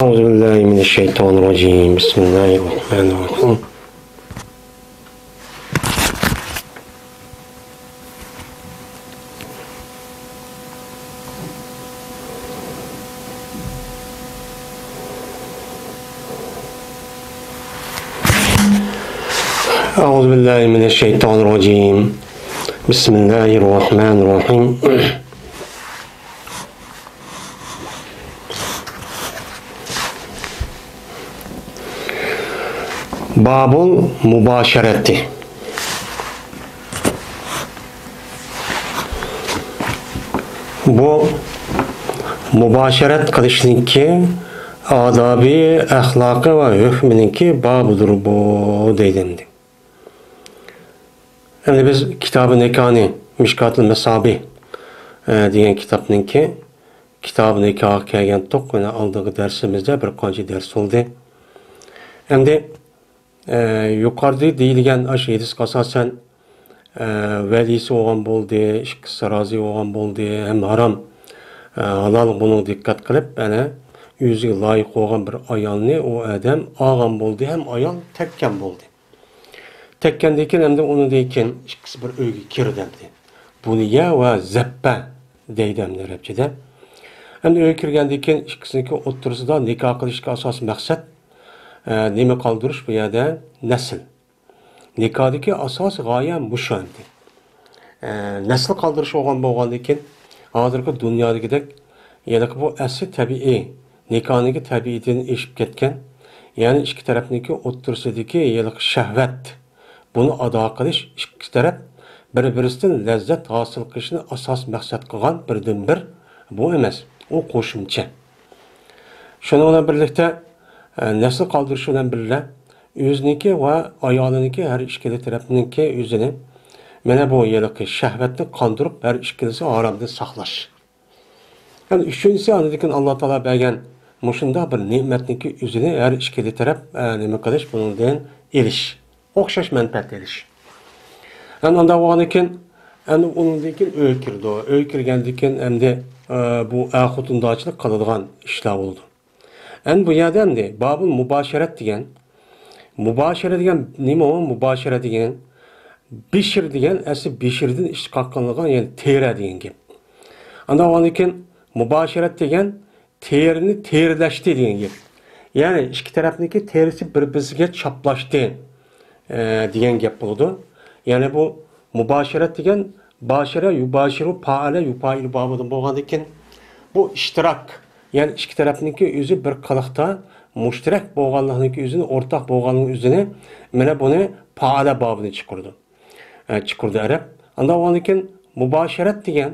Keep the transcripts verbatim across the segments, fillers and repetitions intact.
أعوذ بالله من الشيطان الرجيم. بسم الله الرحمن الرحيم. أعوذ بالله من الشيطان الرجيم. بسم الله الرحمن الرحيم. بابۇل مۇباشىرەتى. بۇ مۇباشىرەت قىلىشنىڭكى ئادابى، ئەخلاقى ۋە ھۆكمىنىڭكى بابىدۇر بۇ، دەيدۇ ئەمدى. ئەمدى بىز كىتابى نىكاھنى، مىشكاتۇل مەسابىھ، ئە، دېگەن كىتابنىڭكى كىتابى نىكاھقا كەلگەنتۇق. مانا ئالدىنقى دەرسىمىزدە بىر قانچە دەرس بولدى. ئەمدى، ئە، يۇقىرىدا دېيىلگەن ئاشۇ ھەدىسكە ئاساسەن، ئە، ۋەلىسى بولغان بولدى، ئىككىسى رازى بولغان بولدى، ھەم ھارام، ئە، ھالال بۇنىڭغا دىققەت قىلىپ، ئەنە ئۆزىگە لايىق بولغان بىر ئايالنى ئۇ ئادەم ئالغان بولدى، ھەم ئايال تەككەن بولدى. تەككەندىن كېيىن ئەمدى ئۇنىڭدىن كېيىن ئىككىسى بىر ئۆيگە كىردى ئەمدى. بۇنىيە ۋە زەپپە دەيدۇ ئەمدى ئەرەبچىدە. ئەمدى ئۆيگە كىرگەندىن كېيىن ئىككىسىنىڭكى ئوتتۇرىسىدا نىكاھ قىلىشتىكى ئاساسىي مەقسەت، ئە، نېمە قالدۇرۇش بۇ يەردە؟ نەسىل. نىكاھدىكى ئاساسىي غايە مۇشۇ ئەمدى. ئە، نەسىل قالدۇرۇش بولغان، بولغاندىن كېيىن، ھازىرقى دۇنيادىكىدەك ھېلىقى بۇ ئەسلى تەبىئىي، نىكاھنىڭكى تەبىئىتىدىن ئېشىپ كەتكەن، يەنى ئىككى تەرەپنىڭكى ئوتتۇرىسىدىكى ھېلىقى شەھۋەت، بۇنى ئادا قىلىش، ئىككى تەرەپ بىر-بىرسىدىن لەززەت ھاسىل قىلىشنى ئاساس مەقسەت قىلغان بىردىنبىر بۇ ئەمەس، ئۇ قوشۇمچە. شۇنىڭ بىلەن بىرلىكتە، ئە، نەسىل قالدۇرۇش بىلەن بىللە، ئۆزىنىڭكى ۋە ئايالىنىڭكى ھەر ئىككىلى تەرەپنىڭكى ئۆزىنى، مانا بۇ ھېلىقى شەھۋەتنى قاندۇرۇپ، ھەر ئىككىلىسى ھارامدىن ساقلاش. يەنى ئۈچىنچىسى، ئاندىن كېيىن ئاللا تائالا بەرگەن مۇشۇنداق بىر نېمەتنىڭكى ئۆزىنى ھەر ئىككىلى تەرەپ، ئە، نېمە قىلىش، بۇنىڭدىن ئېلىش. ئوخشاش مەنپەئەت ئېلىش. ئەمدى ئانداق بولغاندىن كېيىن، ئەمدى ئۇنىڭدىن كېيىن ئۆيگە كىرىدۇ. ئۆيگە كىرگەندىن كېيىن ئەمدى، ئە، بۇ ئەر خوتۇندارچىلىق قىلىدىغان ئىشلار بولىدۇ. ئەمدى بۇ يەردە ئەمدى بابۇل مۇباشىرەت دېگەن. مۇباشىرە دېگەن نېمە ئۇ؟ مۇباشىرە دېگەن بىشىر دېگەن ئەسلى بىشىردىن ئىشتىقاق قىلىنغان، يەنى تېرە دېگەن گەپ. ئاندىن ئاندىن كېيىن مۇباشىرەت دېگەن تېرىنى تېرىلەشتى دېگەن گەپ. يەنى ئىككى تەرەپنىڭكى تېرىسى بىر-بىرسىگە چاپلاشتى، ئە، دېگەن گەپ بولىدۇ. يەنى بۇ مۇباشىرەت دېگەن باشىرە، يۇباشىرۇ، پائەلە، يۇپائىلۇ بابىدىن بولغاندىن كېيىن بۇ ئىشتىراك، يەنى ئىككى تەرەپنىڭكى ئۆزى بىر قىلىقتا مۇشتەرەك بولغانلىقنىڭكى ئۆزىنى، ئورتاق بولغانلىقنىڭ ئۆزىنى، مانا بۇنى پائەلە بابىنى چىقىرىدۇ. ئە، چىقىرىدۇ ئەرەب. ئاندىن ئاندىن كېيىن مۇباشىرەت دېگەن،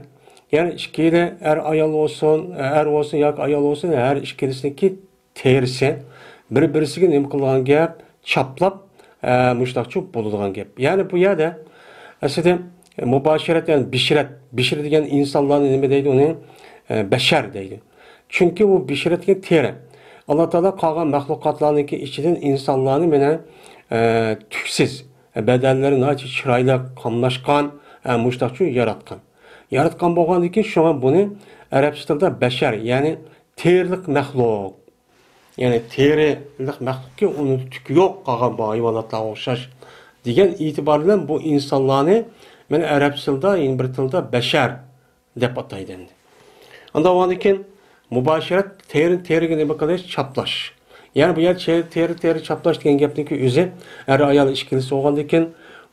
يەنى ئىككىلى ئەر ئايال بولسۇن، ئەر بولسۇن ياكى ئايال بولسۇن، ھەر ئىككىلىسىنىڭكى تېرىسى بىر-بىرسىگە نېمە قىلىدىغان گەپ، چاپلاپ، ئە، مۇشۇنداقچە بولىدىغان گەپ. يەنى بۇ يەردە ئەسلىدە مۇباشىرەت، يەنى بىشرەت، بىشرەت دېگەن ئىنسانلارنى نېمە دەيدۇ ئۇنى؟ ئە، بەشەر دەيدۇ. چۈنكى بۇ بىشرەت دېگەن تېرە. ئاللا تائالا قالغان مەخلۇقاتلارنىڭكى ئىچىدىن ئىنسانلارنى مانا، ئە، تۈكسىز، بەدەنلىرى ناھايىتى چىرايلىق، قاملاشقان، ئە، مۇشۇنداقچە ياراتقان. ياراتقان بولغاندىن كېيىن شۇڭا بۇنى ئەرەبچە تىلدا بەشەر، يەنى تېرىلىق مەخلۇق. يەنى تېرىلىق مەخلۇقكى ئۇنىڭ تۈكى يوق، قالغان بۇ ھايۋاناتلارغا ئوخشاش دېگەن ئېتىبار بىلەن بۇ ئىنسانلارنى مانا ئەرەبچە تىلدا، يەنە بىر تىلدا بەشەر دەپ ئاتايدۇ ئەمدى. ئاندىن ئاندىن كېيىن مۇباشىرەت، تېرە، تېرىگە نېمە قىلىش؟ چاپلاش. يەنى بۇ يەردە چېرە، تېرە، تېرە چاپلاش دېگەن گەپنىڭكى ئۆزى ئەر ئايال ئىككىلىسى بولغاندىن كېيىن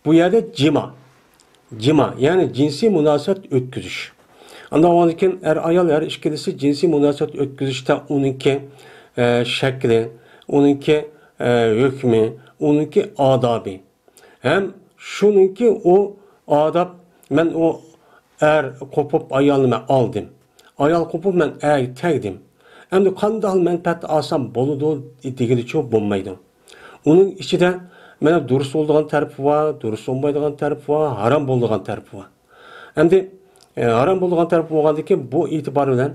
بۇ يەردە جىما. جىما، يەنى جىنسىي مۇناسىۋەت ئۆتكۈزۈش. ئاندىن ئاندىن كېيىن ئەر ئايال ھەر ئىككىلىسى جىنسىي مۇناسىۋەت ئۆتكۈزۈشتە ئۇنىڭكى، ئە، شەكلى، ئۇنىڭكى، ئە، ھۆكمى، ئۇنىڭكى ئادابى. ھەم شۇنىڭكى ئۇ ئاداپ، مەن ئۇ ئەر قوپۇپ ئايالنى مەن ئالدىم. ئايال قوپۇپ مەن ئەرگە تەگدىم. ئەمدى قانداق مەنپەئەت ئالسام بولىدۇ دېگىلىچۇ بولمايدۇ. ئۇنىڭ ئىچىدە مانا دۇرۇس بولىدىغان تەرىپى بار، دۇرۇس بولمايدىغان تەرىپى بار، ھارام بولىدىغان تەرىپى بار. ئەمدى، ئە، ھارام بولىدىغان تەرىپى بولغاندىن كېيىن بۇ ئېتىبار بىلەن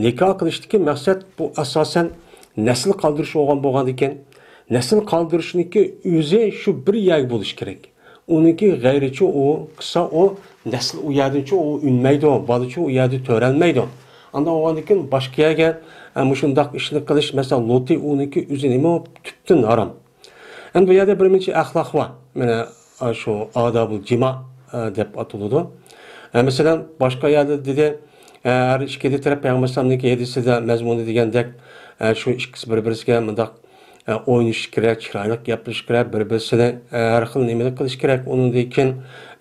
نىكاھ قىلىشتىكى مەقسەت بۇ ئاساسەن نەسىل قالدۇرۇش بولغان بولغاندىكىن، نەسىل قالدۇرۇشنىڭكى ئۆزى شۇ بىر يەرگە بولۇشى كېرەك. ئۇنىڭكى غەيرىچە ئۇ قىلسا، ئۇ نەسىل ئۇ يەردىنچۇ ئۇ ئۈنمەيدۇ، بالىچۇ ئۇ يەردە تۆرەلمەيدۇ. ئاندىن ئۇنىڭدىن كېيىن باشقا يەرگە، ئە، مۇشۇنداق ئىشنى قىلىش، مەسىلەن، لوتى ئۇنىڭكى ئۆزى نېمە تۈپتىن ھارام. ئەمدى بۇ يەردە بىر نەچچە ئەخلاق بار. مانا، ئە، شۇ ئادابۇل جىما، ئە، دەپ ئاتىلىدۇ. ئە، مەسىلەن، باشقا يەردە دېدى، ئە، ھەر ئىككىدە تەرەپ پەيغەمبەر ئەلەيھىسسالامنىڭكى ھەدىسىدە مەزمۇنى دېگەندەك، ئە، شۇ ئىككىسى بىر-بىرسىگە مۇنداق ئە، ئوينىشى كېرەك، چىرايلىق گەپلىشىش كېرەك، بىر-بىرسىنى، ئە، ھەر خىل نېمىنى قىلىش كېرەك. ئۇنىڭدىن كېيىن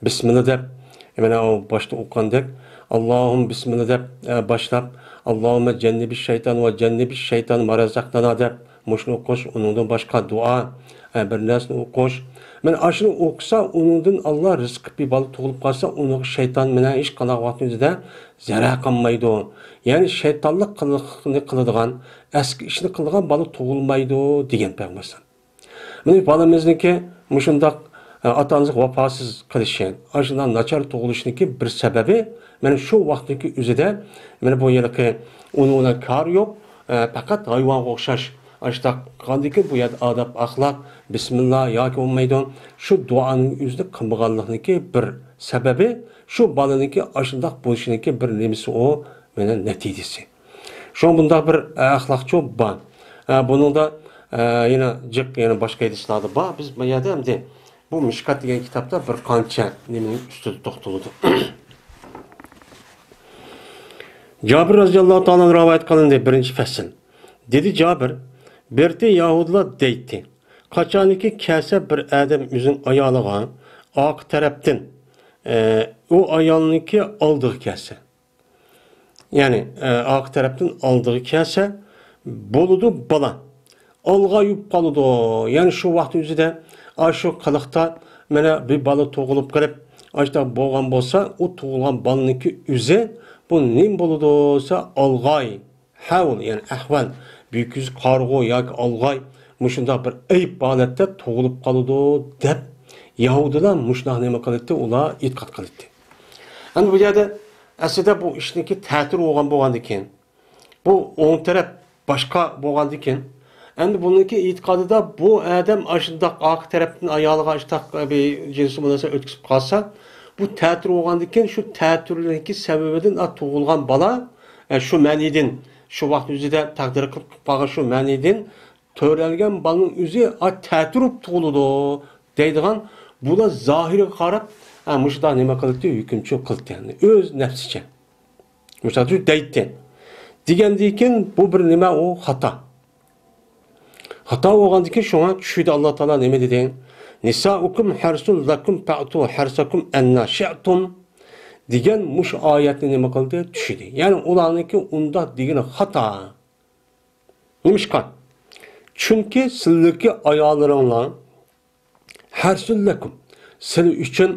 بىسمىللا دەپ، مانا ئۇ باشتا ئوقۇغاندەك، ئاللاھۇم بىسمىللا دەپ، ئە، باشلاپ، ئاللاھۇممە جەننىبىش شەيتان ۋە جەننىبىش شەيتان ما رەزەقتەنا دەپ، مۇشۇنى ئوقۇش، ئۇنىڭدىن باشقا دۇئا، ئە، بىر نەرسىنى ئوقۇش. مانا ئاشۇنى ئوقۇسا، ئۇنىڭدىن ئاللا رىزىق قىلىپ بىر بالا تۇغۇلۇپ قالسا، ئۇنىڭغا شەيتان مانا ھېچقانداق ۋاقىتنىڭ ئۆزىدە زەرەر قىلمايدۇ. يەنى شەيتانلىق قىلىقنى قىلىدىغان، ئەسكى ئىشنى قىلىدىغان بالا تۇغۇلمايدۇ دېگەن پەيغەمبەر ئەلەيھىسسالام. مانا بالىمىزنىڭكى مۇشۇنداق، ئە، ئاتا-ئانىسىغا ۋاپاسىز قىلىشى، ئاشۇنداق ناچار تۇغۇلۇشىنىڭكى بىر سەۋەبى، مانا شۇ ۋاقىتنىڭكى ئۆزىدە، مانا بۇ ھېلىقى ئۇنىڭ بىلەن كارى يوق، ئە، پەقەت ھايۋانغا ئوخشاش. ئاشۇنداق قىلغاندىن كېيىن بۇ يەردە ئاداب، ئەخلاق، بىسمىللا ياكى بولمايدۇ. شۇ دۇئانىڭ ئۆزىنى قىلمىغانلىقنىڭكى بىر سەۋەبى، شۇ بالىنىڭكى ئاشۇنداق بولۇشىنىڭكى بىر نېمىسى ئۇ، مانا نەتىجىسى. شۇڭا بۇنداق بىر، ئە، ئەخلاقچۇ بار. ئە، بۇنىڭدا، ئە، يەنە جىق، يەنە باشقا ھەدىسلەردە بار. بىز بۇ يەردە ئەمدى بۇ مىشكات دېگەن كىتابتا بىر قانچە نېمىنىڭ ئۈستىدە توختىلىدۇ. جابىر رازىياللاھۇ تائالا ئەنھۇ رىۋايەت قىلىندى. بىرىنچى پەسىل. دېدى جابىر، بىرتى يەھۇدىيلار دەيتتى، قاچانكى كەلسە بىر ئادەم ئۆزىنىڭ ئايالىغا ئارقا تەرەپتىن، ئە، ئۇ ئايالنىڭكى ئالدىغا كەلسە، يەنى، ئە، ئارقا تەرەپتىن ئالدىغا كەلسە، بولىدۇ بالا. ئالغايىپ قالىدۇ. يەنى شۇ ۋاقىت ئۆزىدە ئاشۇ قىلىقتا مانا بىر بالا تۇغۇلۇپ قېلىپ، ئاشۇنداق بولغان بولسا، ئۇ تۇغۇلغان بالىنىڭكى ئۆزى بۇ نېمە بولىدۇ دېسە، ئالغاي، ھەۋل، يەنى ئەھۋال، بۈكۈز قارىغۇ ياكى ئالغاي، مۇشۇنداق بىر ئەيىب ھالەتتە تۇغۇلۇپ قالىدۇ دەپ، يەھۇدىيلار مۇشۇنداق نېمە قىلاتتى، ئۇلار ئېتىقاد قىلاتتى. ئەمدى بۇ يەردە ئەسلىدە بۇ ئىشنىڭكى تەتۈرى بولغان بولغاندىكىن، بۇ ئوڭ تەرەپ باشقا بولغاندىكىن، ئەمدى بۇنىڭكى ئېتىقادىدا بۇ ئادەم ئاشۇنداق ئارقا تەرەپتىن ئايالىغا ئاشۇنداق بىر جىنسىي مۇناسىۋەت ئۆتكۈزۈپ قالسا، بۇ تەتۈر بولغاندىكىن، شۇ تەتۈرنىڭكى سەۋەبىدىن تۇغۇلغان بالا، ئە، شۇ مەنىدىن، شۇ ۋاقىت ئۆزىدە تەقدىر قىلىپ قالغان شۇ مەنىدىن تۆرەلگەن بالىنىڭ ئۆزى، ئا، تەتۈر بولۇپ تۇغۇلىدۇ دەيدىغان، بۇلار زاھىرىغا قاراپ، ئا، مۇشۇنداق نېمە قىلاتتى، ھۆكۈم چىقىپ قىلاتتى، يەنى ئۆز نەپسىچە. مۇشۇنداق دەيتتى. دېگەندىن كېيىن بۇ بىر نېمە، ئۇ خاتا. خاتا بولغاندىن كېيىن شۇڭا چۈشىدە ئاللا تائالا نېمە دېدى؟ نىسائۇكۇم ھەرسۇن لەكۇم فەئتۇ ھەرسەكۇم ئەننا شىئتۇم دېگەن مۇشۇ ئايەتنى نېمە قىلدى؟ چۈشىدى. يەنى ئۇلارنىڭكى ئۇنداق دېگىنى خاتا. نېمىشقا؟ چۈنكى سىلىدىكى ئاياللىرىڭلار ھەرسۇللەكۇم، سىلى ئۈچۈن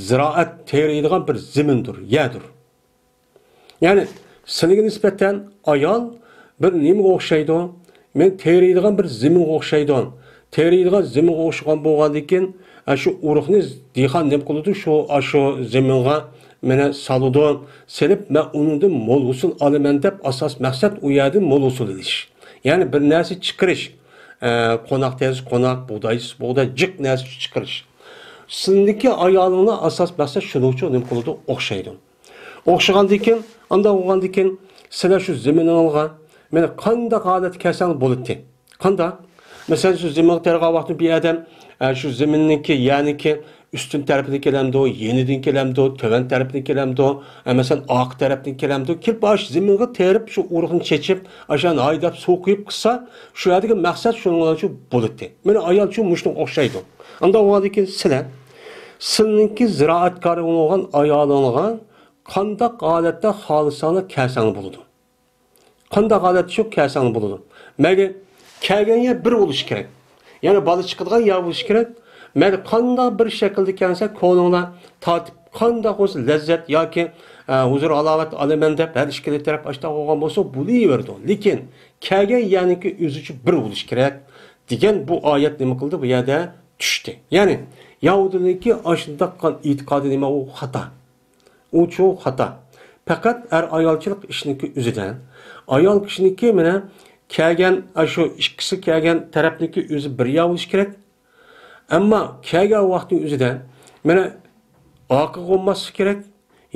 زىرائەت، تېرىيدىغان بىر زېمىندۇر، يەردۇر. يەنى سىلىگە نىسبەتەن ئايال بىر نېمىگە ئوخشايدۇ؟ مەن تېرىيدىغان بىر زېمىنغا ئوخشايدۇ. تېرىيدىغان زېمىنغا ئوخشىغان بولغاندىكىن، ئە، شۇ ئۇرۇقنى دېھقان نېمە قىلىدۇ؟ شۇ، ئاشۇ زېمىنغا مېنى سالىدۇ. سېلىپ، مەن ئۇنىڭدىن مول ھوسۇل ئالىمەن دەپ ئاساس مەقسەت ئۇ يەردىن مول ھوسۇل ئېلىش. يەنى بىر نەرسە چىقىرىش. ئە، قوناق دېسە قوناق، بۇغداي دېسە بۇغداي، جىق نەرسە چىقىرىش. سىلىدىكى ئايالىڭلار ئاساس مەقسەت شۇنىڭ ئۈچۈن نېمە قىلىدۇ؟ ئوخشايدۇ. ئوخشىغاندىكىن، ئانداق بولغاندىكىن، سىلەر شۇ زېمىنىڭلارغا مانا قانداق ھالەتتە كەلسەڭلار بولاتتى. قانداق؟ مەسىلەن، شۇ زېمىنغا تېرىغان ۋاقتىدا بىر ئادەم، ئە، شۇ زېمىننىڭكى، يەرنىڭكى ئۈستۈن تەرىپىدىن كېلەمدۇ، يېنىدىن كېلەمدۇ، تۆۋەن تەرىپىدىن كېلەمدۇ، ئە، مەسىلەن، ئارقا تەرەپتىن كېلەمدۇ، كېلىپ ئاشۇ زېمىنغا تېرىپ، شۇ ئۇرۇقنى چېچىپ، ئاشۇ يەرنى ھايداپ سۇ قۇيۇپ قىلسا، شۇ يەردىكى مەقسەت شۇنىڭ بىلەن شۇ بولاتتى. مانا ئايال شۇ مۇشۇنىڭغا ئوخشايدۇ. ئانداق بولغاندىكىن سىلەر، سىلىنىڭكى زىرائەتكارى بولغان ئايالىڭلارغا قانداق ھالەتتە خالىساڭلار كەلسەڭلار بولىدۇ. قانداق ھالەتتە شۇ كەلسەڭلار بولىدۇ. مەيلى، كەلگەن يەر بىر بولۇشى كېرەك. يەنى بالا چىقىدىغان يەر بولۇشى كېرەك. مەيلى، قانداق بىر شەكىلدە كەلسە، كۆڭلۈڭلار تارتىپ، قانداق بولسا لەززەت ياكى، ئە، ھۇزۇر ھالاۋەت ئالىمەن دەپ ھەر ئىككىلا تەرەپ ئاشۇنداق بولغان بولسا بولۇۋېرىدۇ. لېكىن كەلگەن يەرنىڭكى ئۆزىچۇ بىر بولۇشى كېرەك دېگەن بۇ ئايەت نېمە قىلدى؟ بۇ يەردە چۈشتى. يەنى يەھۇدىينىڭكى ئاشۇنداق قىلغان ئېتىقادى نېمە؟ ئۇ خاتا. ئۇچۇ خاتا. پەقەت ئەر-ئايالچىلىق ئىشنىڭكى ئۆزىدە، ئايال كىشىنىڭكى مانا كەلگەن، ئاشۇ ئىككىسى كەلگەن تەرەپنىڭكى ئۆزى بىر يا بولۇشى كېرەك. ئەمما كەلگەن ۋاقىتنىڭ ئۆزىدە مانا ئارقىغا بولماسلىقى كېرەك،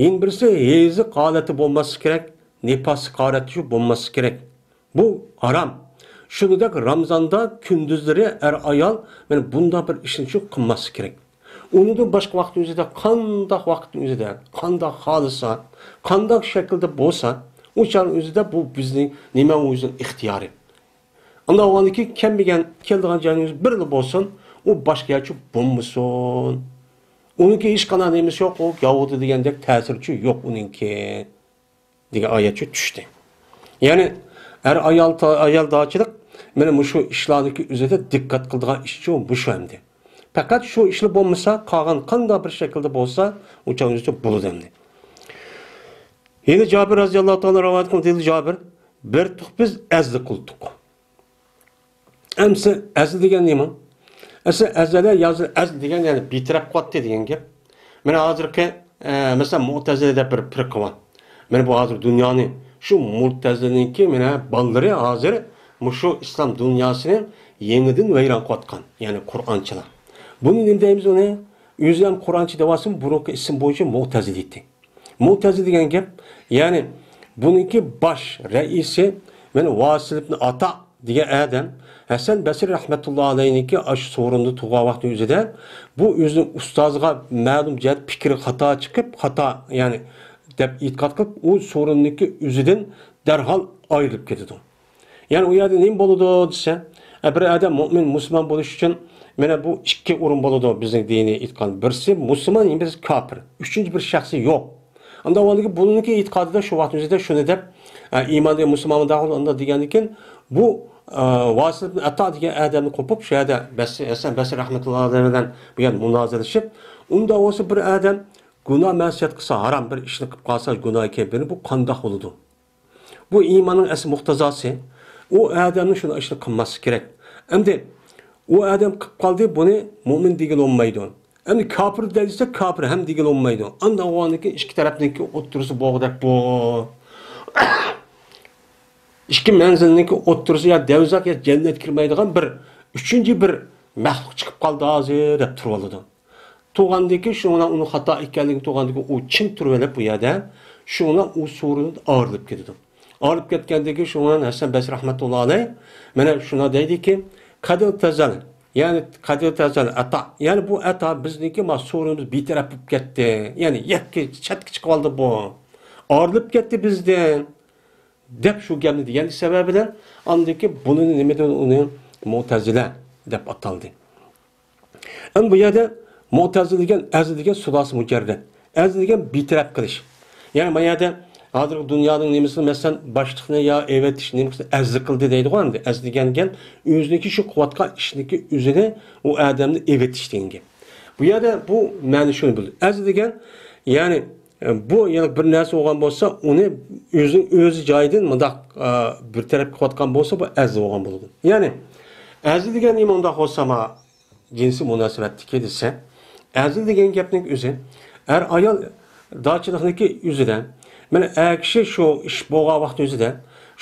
يەنە بىرسى يېزىق ھالەتتە بولماسلىقى كېرەك. نىپاسلىق ھالەتتە شۇ بولماسلىقى كېرەك. بۇ ھارام. شۇنىڭدەك رامزاندا كۈندۈزلىرى ئەر-ئايال مانا بۇنداق بىر ئىشنى شۇ قىلماسلىقى كېرەك. ئۇنىڭدىن باشقا ۋاقىتنىڭ ئۆزىدە، قانداق ۋاقىتنىڭ ئۆزىدە، قانداق خالىسا، قانداق شەكىلدە بولسا، ئۇ چاغنىڭ ئۆزىدە بۇ بىزنىڭ نېمە، ئۇ ئۆزىنىڭ ئىختىيارى. ئانداق بولغاندىكى كەلمىگەن، كېلىدىغان جاينىڭ ئۆزى بىرلا بولسۇن، ئۇ باشقا يەرچە بولمىسۇن. ئۇنىڭكى ھېچقانداق نېمىسى يوق، ئۇ ياۋۇدى دېگەندەك تەسىرچۇ يوق ئۇنىڭكى. دېگەن ئايەتچۇ چۈشتى. يەنى ئەر-ئايال، ئايال داچىلىق مانا مۇشۇ ئىشلارنىڭكى ئۆزىدە دىققەت قىلىدىغان ئىشچۇ مۇشۇ ئەمدى. پەقەت شۇ ئىشلا بولمىسا، قالغان قانداق بىر شەكىلدە بولسا، ئۇ چاغ ئۆزىچە بولىدۇ ئەمدى. يەنە جابىر رازىياللاھۇ تائالا رىۋايەت قىلدى، دېدى جابىر، بېرىتتۇق بىز، ئەزلىك قىلدۇق. ئەمسە ئەزل دېگەن نېمە؟ ئەسلى ئەزەلە يازىل ئەزل دېگەن، يەنى بىتەرەپ قىلىۋاتتى دېگەن گەپ. مانا ھازىرقى، ئە، مەسىلەن، مۇئتەزىلە دەپ بىر پىرقە بار. مانا بۇ ھازىر دۇنيانى، شۇ مۇئتەزىلىنىڭكى مانا بالىلىرى ھازىر مۇشۇ ئىسلام دۇنياسىنى يېڭىدىن ۋەيران قىلىۋاتقان، يەنى قۇرئانچىلار. بۇنى نېمە دەيمىز ئۇنى؟ ئۆزى ھەم قۇرئانچى دەۋاتسىمۇ، بۇرۇنقى ئىسىم بويىچە مۇئتەزىلە ئىدى. مۇتەزىلە دېگەن گەپ، يەنى بۇنىڭكى باش رەئىسى، مانا ۋاسىل ئىبن ئاتا دېگەن ئادەم ھەسەن بەسرى رەھمەتۇللا ئەلەيھنىڭكى ئاشۇ سورۇندا تۇرغان ۋاقتى ئۆزىدە بۇ ئۆزىنىڭ ئۇستازىغا مەلۇم جەھەت پىكرى خاتا چىقىپ، خاتا، يەنى دەپ ئېتىقاد قىلىپ، ئۇ سورۇننىڭكى ئۆزىدىن دەرھال ئايرىلىپ كېتىدۇ. يەنى ئۇ يەردە نېمە بولىدۇ دېسە، ئە، بىر ئادەم مۆمىن، مۇسۇلمان بولۇش ئۈچۈن مانا بۇ ئىككى ئورۇن بولىدۇ بىزنىڭ دىنىي ئېيتقان. بىرسى مۇسۇلمان، يەنە بىرسى كاپىر. ئۈچىنچى بىر شەخسى يوق. ئانداق بولغاندىكىن بۇنىڭكى ئېتىقادىدا شۇ ۋاقىت ئۆزىدە شۇنى دەپ، ئە، ئىمان دېگەن مۇسۇلمان داخىل ئانداق دېگەندىكىن، بۇ، ئە، ۋاسىل ئىبن ئاتا دېگەن ئادەمنى قوپۇپ، شۇ يەردە بەس-، ھەسەن بەسرى رەھمەتۇللا ئەلەيھ بىلەن بۇ يەردە مۇنازىرىلىشىپ، ئۇنداق بولسا بىر ئادەم گۇناھ مەسىيەت قىلسا، ھارام بىر ئىشنى قىلىپ قالسا، گۇناھ كەبىرە، بۇ قانداق بولىدۇ؟ بۇ ئىماننىڭ ئەسلى مۇقتەزاسى. ئۇ ئادەمنى شۇنداق ئىشنى قىلماسلىق كېرەك. ئەمدى ئۇ ئادەم قىلىپ قالدى، بۇنى مۆمىن دېگىلى بولمايدۇ. ئەمدى كاپىر دەيسە، كاپىر ھەم دېگىلى بولمايدۇ. ئانداق بولغاندىكىن ئىككى تەرەپنىڭكى ئوتتۇرىسى بوغدەك بۇ. ئىككى مەنزىلنىڭكى ئوتتۇرىسى يا دەۋزاق يا جەننەتكە كىرمەيدىغان بىر ئۈچىنچى بىر مەخلۇق چىقىپ قالدى ھازىر دەپ تۇرۇۋالىدۇ. تۇرغاندىكى شۇنىڭ ئۇنىڭ خاتا ئىكەنلىكىنى تۇرغاندىكى ئۇ چىڭ تۇرۇۋېلىپ بۇ يەردە، شۇنىڭ ئۇ سورۇندىن ئايرىلىپ كېتىدۇ. ئايرىلىپ كەتكەندىكى شۇنىڭ ھەسەن بەسرى رەھمەتۇللا ئەلەيھ مانا شۇنى دەيدىكى، قەدىر تەزەل، يەنى قەدىر تەزەل ئاتا، يەنى بۇ ئاتا بىزنىڭكى ما سورۇنىمىز بىتەرەپ بولۇپ كەتتى. يەنى يەككە چەتكە چىقىپ قالدى بۇ. ئايرىلىپ كەتتى بىزدىن. دەپ شۇ گەپنى دېگەن سەۋەبىدىن ئاندىكى بۇنى نېمە دېدى ئۇنى مۇتەزىلە دەپ ئاتالدى. ئەمدى بۇ يەردە مۇتەزىلە دېگەن ئەزل دېگەن سۇلاسە مۇجەررەد. ئەزل دېگەن بىتەرەپ قىلىش. يەنى ما يەردە ھازىرقى دۇنيانىڭ نېمىسىنى مەسىلەن باشلىقنى يا ئەۋەتىش نېمىسىنى ئەزل قىلدى دەيدىغۇ ئەمدى. ئەزل دېگەن گەپ ئۆزىنىڭكى شۇ قىلىۋاتقان ئىشنىڭكى ئۆزىنى ئۇ ئادەمنى ئەۋەتىش دېگەن گەپ. بۇ يەردە بۇ مەنە شۇنى بىلدى. ئەزل دېگەن يەنى ئە، بۇ يەنە بىر نەرسە بولغان بولسا، ئۇنى ئۆزى، ئۆزى جايىدىن مۇنداق، ئە، بىر تەرەپكە قىلىۋاتقان بولسا، بۇ ئەزلى بولغان بولىدۇ. يەنى ئەزلى دېگەن نېمە ئۇنداق بولسا، ما جىنسىي مۇناسىۋەتتىكى دېسە، ئەزلى دېگەن گەپنىڭ ئۆزى ئەر-ئايال داچىلىقنىڭكى ئۆزىدە، مانا ئەر كىشى شۇ ئىش بولغان ۋاقىتنىڭ ئۆزىدە،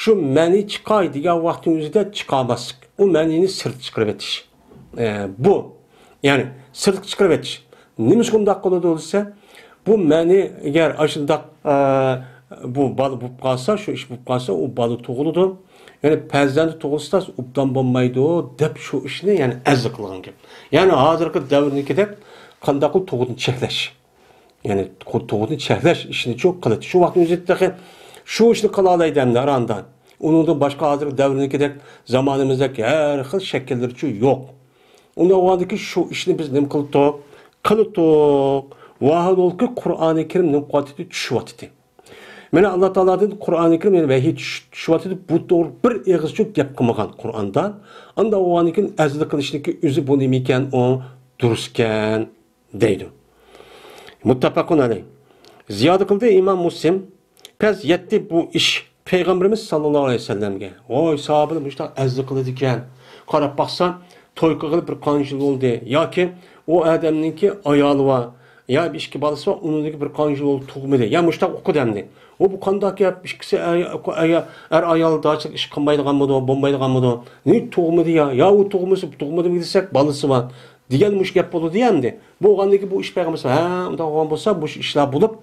شۇ مەنى چىقاي دېگەن ۋاقىتنىڭ ئۆزىدە چىقارماسلىق، ئۇ مەنىنى سىرتقا چىقىرىۋېتىش. ئە، بۇ، يەنى سىرتقا چىقىرىۋېتىش. نېمىشقا ئۇنداق قىلىدۇ دېسە، بۇ مەنى ئەگەر ئاشۇنداق، ئە، بۇ بالا بولۇپ قالسا، شۇ ئىش بولۇپ قالسا، ئۇ بالا تۇغۇلىدۇ. يەنى پەرزەنت تۇغۇلسا ئۇبدان بولمايدۇ دەپ شۇ ئىشنى يەنى ئەزلى قىلغان گەپ. يەنى ھازىرقى دەۋرنىڭكىدەك قانداقلا تۇغۇتنى چەكلەش. يەنى تۇغۇتنى چەكلەش ئىشىنى چوڭ قىلىدۇ. شۇ ۋاقىتنىڭ ئۆزىدە تېخى شۇ ئىشنى قىلالايدۇ ئەمدى ئاراندا. ئۇنىڭدىن باشقا ھازىرقى دەۋرنىڭكىدەك زامانىمىزدەك ھەر خىل شەكىللىرىچۇ يوق. ئۇنداق بولغاندىكى شۇ ئىشنى بىز نېمە قىلدۇق؟ قىلدۇق. ۋاھالولكى قۇرئانى كەرىم نېمە قىلىۋاتىدۇ؟ چۈشۈۋاتىدۇ. مانا ئاللا تائالادىن قۇرئانى كەرىم، يەنى ۋەھىي چۈش-، چۈشۈۋاتىدۇ. بۇ توغرا بىر ئېغىزچۇ گەپ قىلمىغان قۇرئاندا. ئانداق بولغاندىكىن ئەزلى قىلىشنىڭكى ئۆزى بۇ نېمە ئىكەن؟ ئۇ دۇرۇس ئىكەن. دەيدۇ. مۇتتەپەقۇن ئەلەيھ. زىيادە قىلدى ئىمام مۇسلىم، پەس يەتتى بۇ ئىش پەيغەمبىرىمىز ساللاللاھۇ ئەلەيھى ۋەسەللەمگە. ۋاي، ساھابىلەر مۇشۇنداق ئەزلى قىلىدىكەن. قاراپ باقسا، توي قىلغىلى بىر قانچە يىل بولدى. ياكى ئۇ ئادەمنىڭكى ئايالى بار. يا بىر ئىككى بالىسى بار، ئۇنىڭدىكى بىر قانچە يىل بولدى تۇغمىدى. يا مۇشۇنداق ئوقۇدى ئەمدى. ئۇ بۇ قانداق گەپ؟ ئىككىسى ئەر، ئەر، ئەر ئايال داچىلىق ئىش قىلمايدىغانمىدۇ، بولمايدىغانمىدۇ؟ نېمە تۇغمىدى يا؟ يا ئۇ تۇغمىسا، تۇغمىدىمۇ دېسەك، بالىسى بار. دېگەن مۇشۇ گەپ بولىدۇ ئەمدى. بولغاندىن كېيىن بۇ ئىش پەيغەمبەر ھە، ئۇنداق بولغان بولسا، مۇشۇ ئىشلار بولۇپ،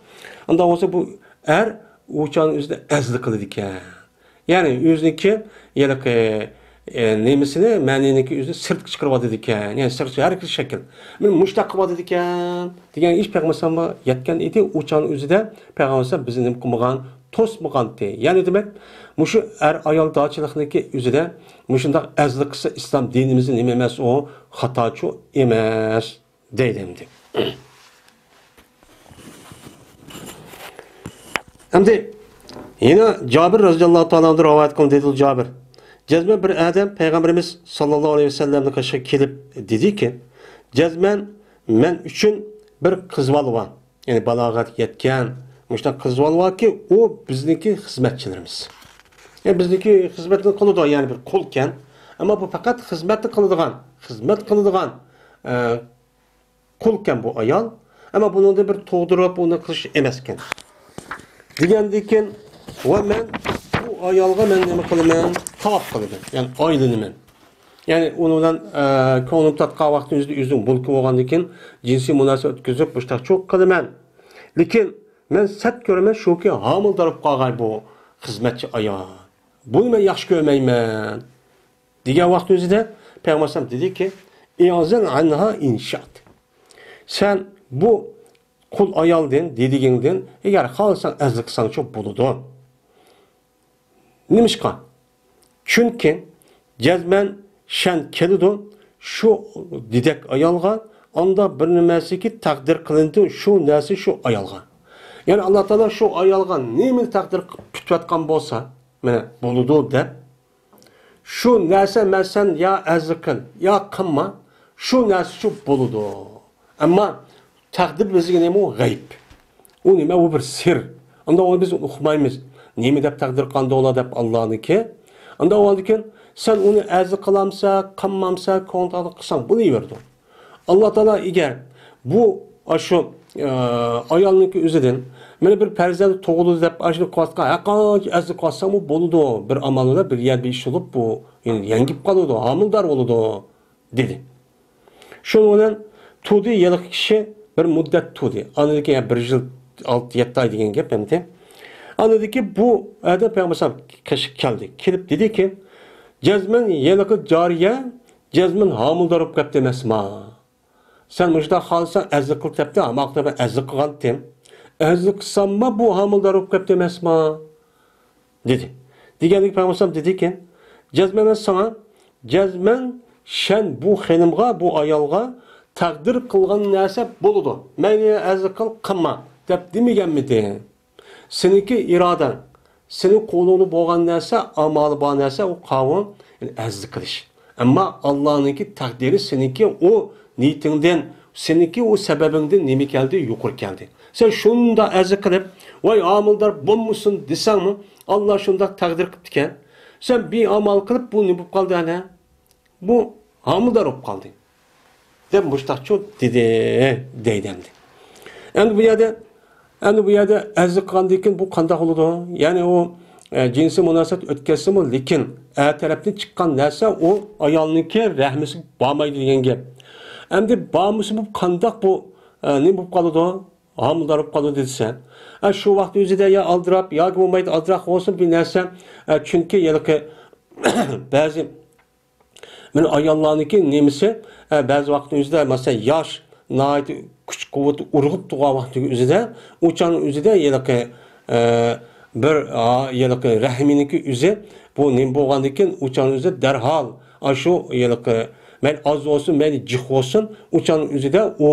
ئۇنداق بولسا بۇ ئەر ئۇ چاغنىڭ ئۆزىدە ئەزلىك قىلىدىكەن. يەنى ئۆزىنىڭكى ھېلىقى، ئە، نېمىسىنى، مەنىنىڭكى ئۆزىنى سىرتقا چىقىرىۋاتىدىكەن. يەنى سىرتقا ھەر خىل شەكىل. مانا مۇشۇنداق قىلىۋاتىدىكەن دېگەن ئىش پەيغەمبەر ئەلەيھىسسالامغا يەتكەن ئىدى. ئۇ چاغنىڭ ئۆزىدە پەيغەمبەر ئەلەيھىسسالام بىزنى نېمە قىلمىغان، توسمىغانتى. يەنى دېمەك، مۇشۇ ئەر ئايال داچىلىقنىڭكى ئۆزىدە مۇشۇنداق ئەزلىك قىلسا ئىسلام دىنىمىزدا نېمە ئەمەس ئۇ؟ خاتاچۇ ئەمەس. دەيدۇ ئەمدى. ئەمدى يەنە جابىر رەزىياللاھۇ تائالا ئەنھۇ رىۋايەت قىلىندى، دەيدۇ جابىر. جەزمەن بىر ئادەم پەيغەمبىرىمىز ساللاللاھۇ ئەلەيھى ۋەسەللەمنىڭ قېشىغا كېلىپ دېدىكى، جەزمەن مەن ئۈچۈن بىر قىز بالا بار. يەنى بالاغەتكە يەتكەن مۇشۇنداق قىز بالا باركى، ئۇ بىزنىڭكى خىزمەتچىلىرىمىز. يەنى بىزنىڭكى خىزمەتنى قىلىدۇ، يەنى بىر قۇلكەن. ئەمما بۇ پەقەت خىزمەتنى قىلىدىغان، خىزمەت قىلىدىغان، ئە، قۇلكەن بۇ ئايال. ئەمما بۇنىڭدا بىر تۇغدۇرۇپ ئۇنى قىلىش ئەمەسكەن. دېگەندىكىن، ۋە مەن بۇ ئايالغا مەن نېمە قىلىمەن؟ تاۋاپ قىلىمەن. يەنى ئايلىنىمەن. يەنى ئۇنىڭ بىلەن، ئە، كۆڭلۈم تارتقان ۋاقتىم ئۆزىدە ئۆزىنىڭ مۈلكى بولغاندىكىن، جىنسىي مۇناسىۋەت ئۆتكۈزۈپ مۇشتاق چوق قىلىمەن. لېكىن مەن سەت كۆرىمەن شۇكى، ھامىلىدار بولۇپ قالغاي بۇ خىزمەتچى ئايال. بۇنى مەن ياخشى كۆرمەيمەن. دېگەن ۋاقىت ئۆزىدە پەيغەمبەر ئەلەيھىسسالام دېدىكى، ئىئزەن ئەنھا ئىن شىئت. سەن بۇ قۇل ئايالدىن، دېدىگىڭدىن، ئەگەر خالىساڭ ئەزلىك قىلساڭچۇ بولىدۇ. نېمىشقا؟ چۈنكى جەزمەن شەن كېلىدۇ شۇ دېدەك ئايالغا، ئاندا بىر نېمەسىكى تەقدىر قىلىنىدۇ شۇ نەرسە شۇ ئايالغا. يەنى ئاللا تائالا شۇ ئايالغا نېمىنى تەقدىر قىلىپ پۈتۈۋەتكەن بولسا، مانا بولىدۇ دەپ، شۇ نەرسە مەسىلەن يا ئەزلىك قىل، يا قىلما، شۇ نەرسە شۇ بولىدۇ. ئەمما تەقدىر بىزگە نېمە ئۇ؟ غەيىب. ئۇ نېمە؟ ئۇ بىر سىر. ئاندا ئۇنى بىز ئۇقمايمىز. نېمە دەپ تەقدىر قىلغاندۇ ئۇلار دەپ ئاللانىڭكى. ئاندا ئۇنىڭدىن كېيىن سەن ئۇنى ئەزلىك قىلامسەن، قىلمامسەن، كۆڭلۈڭدە قىلساڭ بولۇۋېرىدۇ. ئاللا تائالا ئەگەر بۇ، ئاشۇ، ئە، ئايالنىڭكى ئۆزىدىن، مانا بىر پەرزەنت تۇغۇلدى دەپ، ئاشۇنى قىلىۋاتقان، ھەرقانچە ئەزلىك قىلىۋاتساڭمۇ بولىدۇ. بىر ئامال بىلەن، بىر يەردە ئىش بولۇپ، بۇ، يەنى يەڭگىپ قالىدۇ، ھامىلىدار بولىدۇ، دېدى. شۇنىڭ بىلەن تۇردى، ھېلىقى كىشى بىر مۇددەت تۇردى. ئاندىن كېيىن بىر يىل ئالتە، يەتتە ئاي دېگەن گەپ ئەمدى. ئاندىن كېيىن بۇ ئادەم پەيغەمبەر ئەلەيھىسسالام قېشىغا كەلدى. كېلىپ دېدىكى، جەزمەن ھېلىقى جارىيە جەزمەن ھامىلىدار بولۇپ قاپتۇ ئەمەسما؟ سەن مۇشۇنداق خالىساڭ ئەزلىك قىل دەپتۇ، ھاماقتا مەن ئەزلىك قىلغانتىم. ئەزلىك قىلسامما بۇ ھامىلىدار بولۇپ قاپتۇ ئەمەسما؟ دېدى. دېگەندىكىن پەيغەمبەر ئەلەيھىسسالام دېدىكى، جەزمەن مەن ساڭا، جەزمەن شەن بۇ خېنىمغا، بۇ ئايالغا تەقدىر قىلغان نەرسە بولىدۇ. مەيلى ئەزلىك قىل، قىلما دەپ دېمىگەنمىدىم؟ سېنىڭكى ئىرادەڭ، سېنىڭ قولۇڭدا بولغان نەرسە، ئامالى بار نەرسە، ئۇ قاۋۇل، يەنى ئەزلىك قىلىش. ئەمما ئاللانىڭكى تەقدىرى سېنىڭكى ئۇ نىيىتىڭدىن، سېنىڭكى ئۇ سەۋەبىڭدىن نېمە كەلدى، يۇقىرى كەلدى. سەن شۇنداق ئەزلىك قىلىپ، ۋاي ھامىلىدار بولمىسۇن دېسەڭمۇ، ئاللا شۇنداق تەقدىر قىپتىكەن. سەن بىئامال قىلىپ، بۇ نېمە بولۇپ قالدى ئەنە؟ بۇ ھامىلىدار بولۇپ قالدى. دەپ مۇشتاقچۇ دېدى، دەيدۇ ئەمدى. ئەمدى بۇ يەردە، ئەمدى بۇ يەردە ئەزلىك قىلغاندىن كېيىن بۇ قانداق بولىدۇ؟ يەنى ئۇ، ئە، جىنسىي مۇناسىۋەت ئۆتكەزسىمۇ، لېكىن ئەر تەرەپتىن چىققان نەرسە ئۇ ئايالنىڭكى رەھمىسىگە بارمايدۇ دېگەن گەپ. ئەمدى بارمىسا بۇ قانداق بۇ، ئە، نېمە بولۇپ قالىدۇ؟ ھامىلىدار بولۇپ قالىدۇ دېسە. ئە، شۇ ۋاقىت ئۆزىدە يا ئالدىراپ ياكى بولمايدۇ، ئالدىراق بولسۇن بىر نەرسە. ئە، چۈنكى ھېلىقى بەزى مانا ئاياللارنىڭكى نېمىسى، ئە، بەزى ۋاقىتنىڭ ئۆزىدە، مەسىلەن، ياش، ناھايىتى كۈچ-قۇۋۋىتى ئۇرغۇپ تۇرغان ۋاقىتنىڭ ئۆزىدە، ئۇ چاغنىڭ ئۆزىدە ھېلىقى، ئە، بىر، ئا، ھېلىقى رەھمىنىڭكى ئۆزى، بۇ نېمە بولغاندىن كېيىن، ئۇ چاغنىڭ ئۆزىدە دەرھال، ئاشۇ ھېلىقى، مەيلى ئاز بولسۇن، مەيلى جىق بولسۇن، ئۇ چاغنىڭ ئۆزىدە ئۇ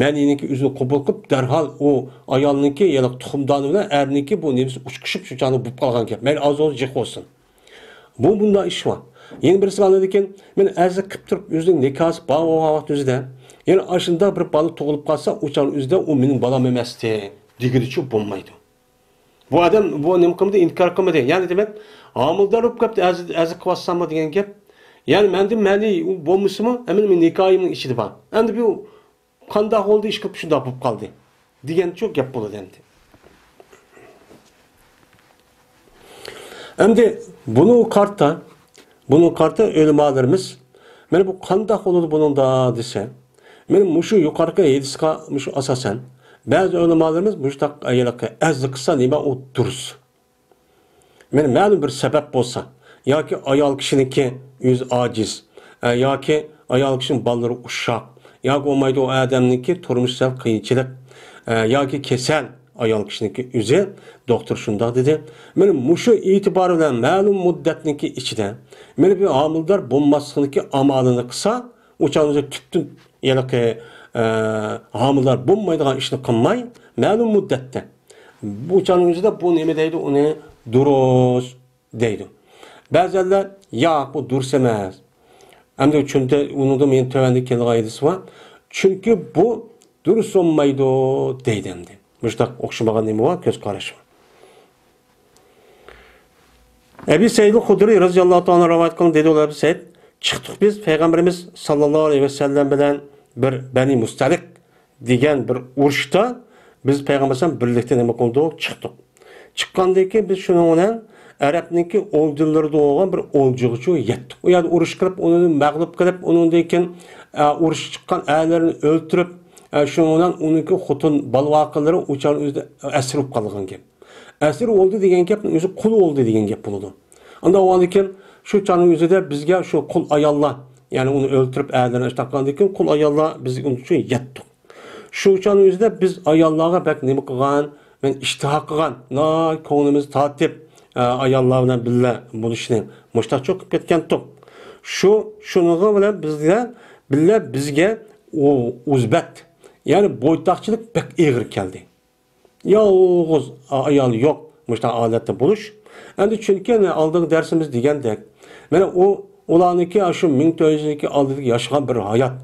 مەنىنىڭكى ئۆزىنى قوبۇل قىلىپ، دەرھال ئۇ ئايالنىڭكى ھېلىقى تۇخۇمدانى بىلەن ئەرنىڭكى بۇ نېمىسى ئۇچۇشۇپ، شۇ چاغدا بولۇپ قالغان گەپ. مەيلى ئاز بولسۇن، جىق بولسۇن. بۇ مۇنداق ئىش بار. يەنە بىرسى ئاندىن كېيىن، مەن ئەزلىك قىلىپ تۇرۇپ، ئۆزىنىڭ نىكاھسى بار بولغان ۋاقىت ئۆزىدە، يەنە ئاشۇنداق بىر بالا تۇغۇلۇپ قالسا، ئۇ چاغ ئۆزىدە ئۇ مېنىڭ بالام ئەمەستى دېگىلىچۇ بولمايدۇ. بۇ ئادەم بۇ نېمە قىلمىدى؟ ئىنكار قىلمىدى. يەنى دېمەك، ھامىلىدار بولۇپ قاپتۇ، ئەزلىك قىلىۋاتساممۇ دېگەن گەپ. يەنى مەندىن مەنى بولمىسىمۇ، ئەمدى مېنىڭ نىكاھىمنىڭ ئىچىدە بار. ئەمدى بۇ قانداق بولدى، ئىشقىلىپ شۇنداق بولۇپ قالدى دېگەنچۇ گەپ بولىدۇ ئەمدى. ئەمدى بۇنىڭغا قارىتا، بۇنىڭغا قارىتا ئۆلىمالىرىمىز، مانا بۇ قانداق بولىدۇ بۇنىڭدا دېسە، مانا مۇشۇ يۇقىرىقى ھەدىسكە مۇشۇ ئاساسەن، بەزى ئۆلىمالىرىمىز مۇشۇنداق ھېلىقى ئەزلىك قىلسا نېمە ئۇ دۇرۇس. مانا مەلۇم بىر سەۋەب بولسا، ياكى ئايال كىشىنىڭكى ئۆزى ئاجىز، ئە، ياكى ئايال كىشىنىڭ بالىلىرى ئۇششاق، ياكى بولمايدۇ ئۇ ئادەمنىڭكى تۇرمۇش سەل قىيىنچىلىق، ئە، ياكى كېسەل ئايال كىشىنىڭكى ئۆزى، دوختۇر شۇنداق دېدى. مانا مۇشۇ ئېتىبار بىلەن مەلۇم مۇددەتنىڭكى ئىچىدە، مانا بۇ ھامىلىدار بولماسلىقنىڭكى ئامالىنى قىلسا، ئۇ چاغدا تۈپتىن ھېلىقى، ئە، ھامىلىدار بولمايدىغان ئىشنى قىلماي، مەلۇم مۇددەتتە. بۇ چاغنىڭ ئۆزىدە بۇ نېمە دەيدۇ؟ ئۇنى دۇرۇس دەيدۇ. بەزەنلەر، ياق، بۇ دۇرۇس ئەمەس. ئەمدى چۈنكى ئۇنىڭدا مېنىڭ تۆۋەندە كېلىدىغان ھەدىس بار. چۈنكى بۇ دۇرۇس بولمايدۇ دەيدۇ ئەمدى. مۇشۇنداق ئوخشىمىغان نېمە بار؟ كۆز قاراش بار. ئەبى سەئىد خۇدرىي رەزىياللاھۇ تائالا رىۋايەت قىلغان دېدى ئۇلار، ئەبى سەئىد، چىقتۇق بىز پەيغەمبىرىمىز ساللاللاھۇ ئەلەيھى ۋەسەللەم بىلەن بىر بەنى مۇستەلىق دېگەن بىر ئۇرۇشتا بىز پەيغەمبەر بىلەن بىرلىكتە نېمە قىلدۇق؟ چىقتۇق. چىققاندىن كېيىن بىز شۇنىڭ بىلەن ئەرەبنىڭكى ئولجىلىرىدا بولغان بىر ئولجىغىچۇ يەتتۇق. ئۇ يەردە ئۇرۇش قىلىپ، ئۇنى مەغلۇپ قىلىپ، ئۇنىڭدىن كېيىن، ئە، ئۇرۇشقا چىققان ئەرلەرنى ئۆلتۈرۈپ، ئە، شۇنىڭ بىلەن ئۇنىڭكى خوتۇن، بالا ۋاقىلىرى ئۇ چاغنىڭ ئۆزىدە ئەسىر بولۇپ قالغان گەپ. ئەسىر بولدى دېگەن گەپنىڭ ئۆزى قۇل بولدى دېگەن گەپ بولىدۇ. ئاندىن ئاۋۋالدىن كېيىن شۇ چاغنىڭ ئۆزىدە بىزگە شۇ قۇل ئاياللار، يەنى ئۇنى ئۆلتۈرۈپ ئەرلىرىنى ئىش تاققاندىن كېيىن قۇل ئاياللار بىز ئۇنىڭ ئۈچۈن يەتتۇق. شۇ چاغنىڭ ئۆزىدە بىز ئاياللارغا بەك نېمە قىلغان، مەن ئىشتىھا قىلغان، ناھايىتى كۆڭلىمىز تارتىپ، ئە، ئاياللار بىلەن بىللە بولۇشنى مۇشتاقچىلىق قىلىپ كەتكەنتۇق. شۇ، شۇنىڭغا بىلەن بىزگە، بىللە بىزگە ئۇ ئۇزبەت، يەنى بويتاقچىلىق بەك ئېغىر كەلدى. يالغۇز ئايال يوق مۇشۇنداق ھالەتتە بولۇش. ئەمدى چۈنكى ئالدىنقى دەرسىمىز دېگەندەك، مانا ئۇ، ئۇلارنىڭكى شۇ مىڭ تۆت يۈز يىلنىڭكى ئالدىدىكى ياشىغان بىر ھايات.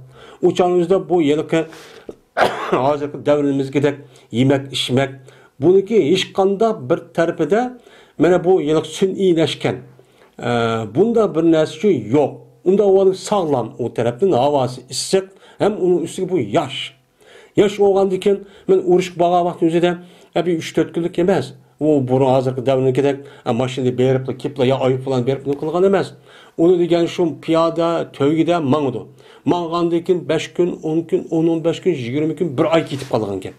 ئۇ چاغنىڭ ئۆزىدە بۇ ھېلىقى ھازىرقى دەۋرىمىزگىدەك يېمەك، ئىچمەك، بۇنىڭكى ھېچقانداق بىر تەرىپىدە مانا بۇ ھېلىقى سۈنئىيلەشكەن، ئە، بۇنداق بىر نەرسە يوق. ئۇنداق بولغاندا ساغلام، ئۇ تەرەپتىن ھاۋاسى ئىسسىق، ھەم ئۇنىڭ ئۈستىگە بۇ ياش. ياش بولغاندىكىن، مەن ئۇرۇشقا بارغان ۋاقىتنىڭ ئۆزىدە، ئە، بىر ئۈچ تۆت كۈنلۈك ئەمەس. ئۇ بۇرۇن ھازىرقى دەۋرنىڭكىدەك، ئە، ماشىنىدا بېرىپلا، كېلىپلا يا ئايروپىلان بېرىپ نېمە قىلغان ئەمەس. ئۇنى دېگەن شۇ پىيادە، تۆگىدە ماڭىدۇ. ماڭغاندىن كېيىن بەش كۈن، ئون كۈن، ئون، ئون بەش كۈن، يىگىرمە كۈن، بىر ئاي كېتىپ قالغانىكەن.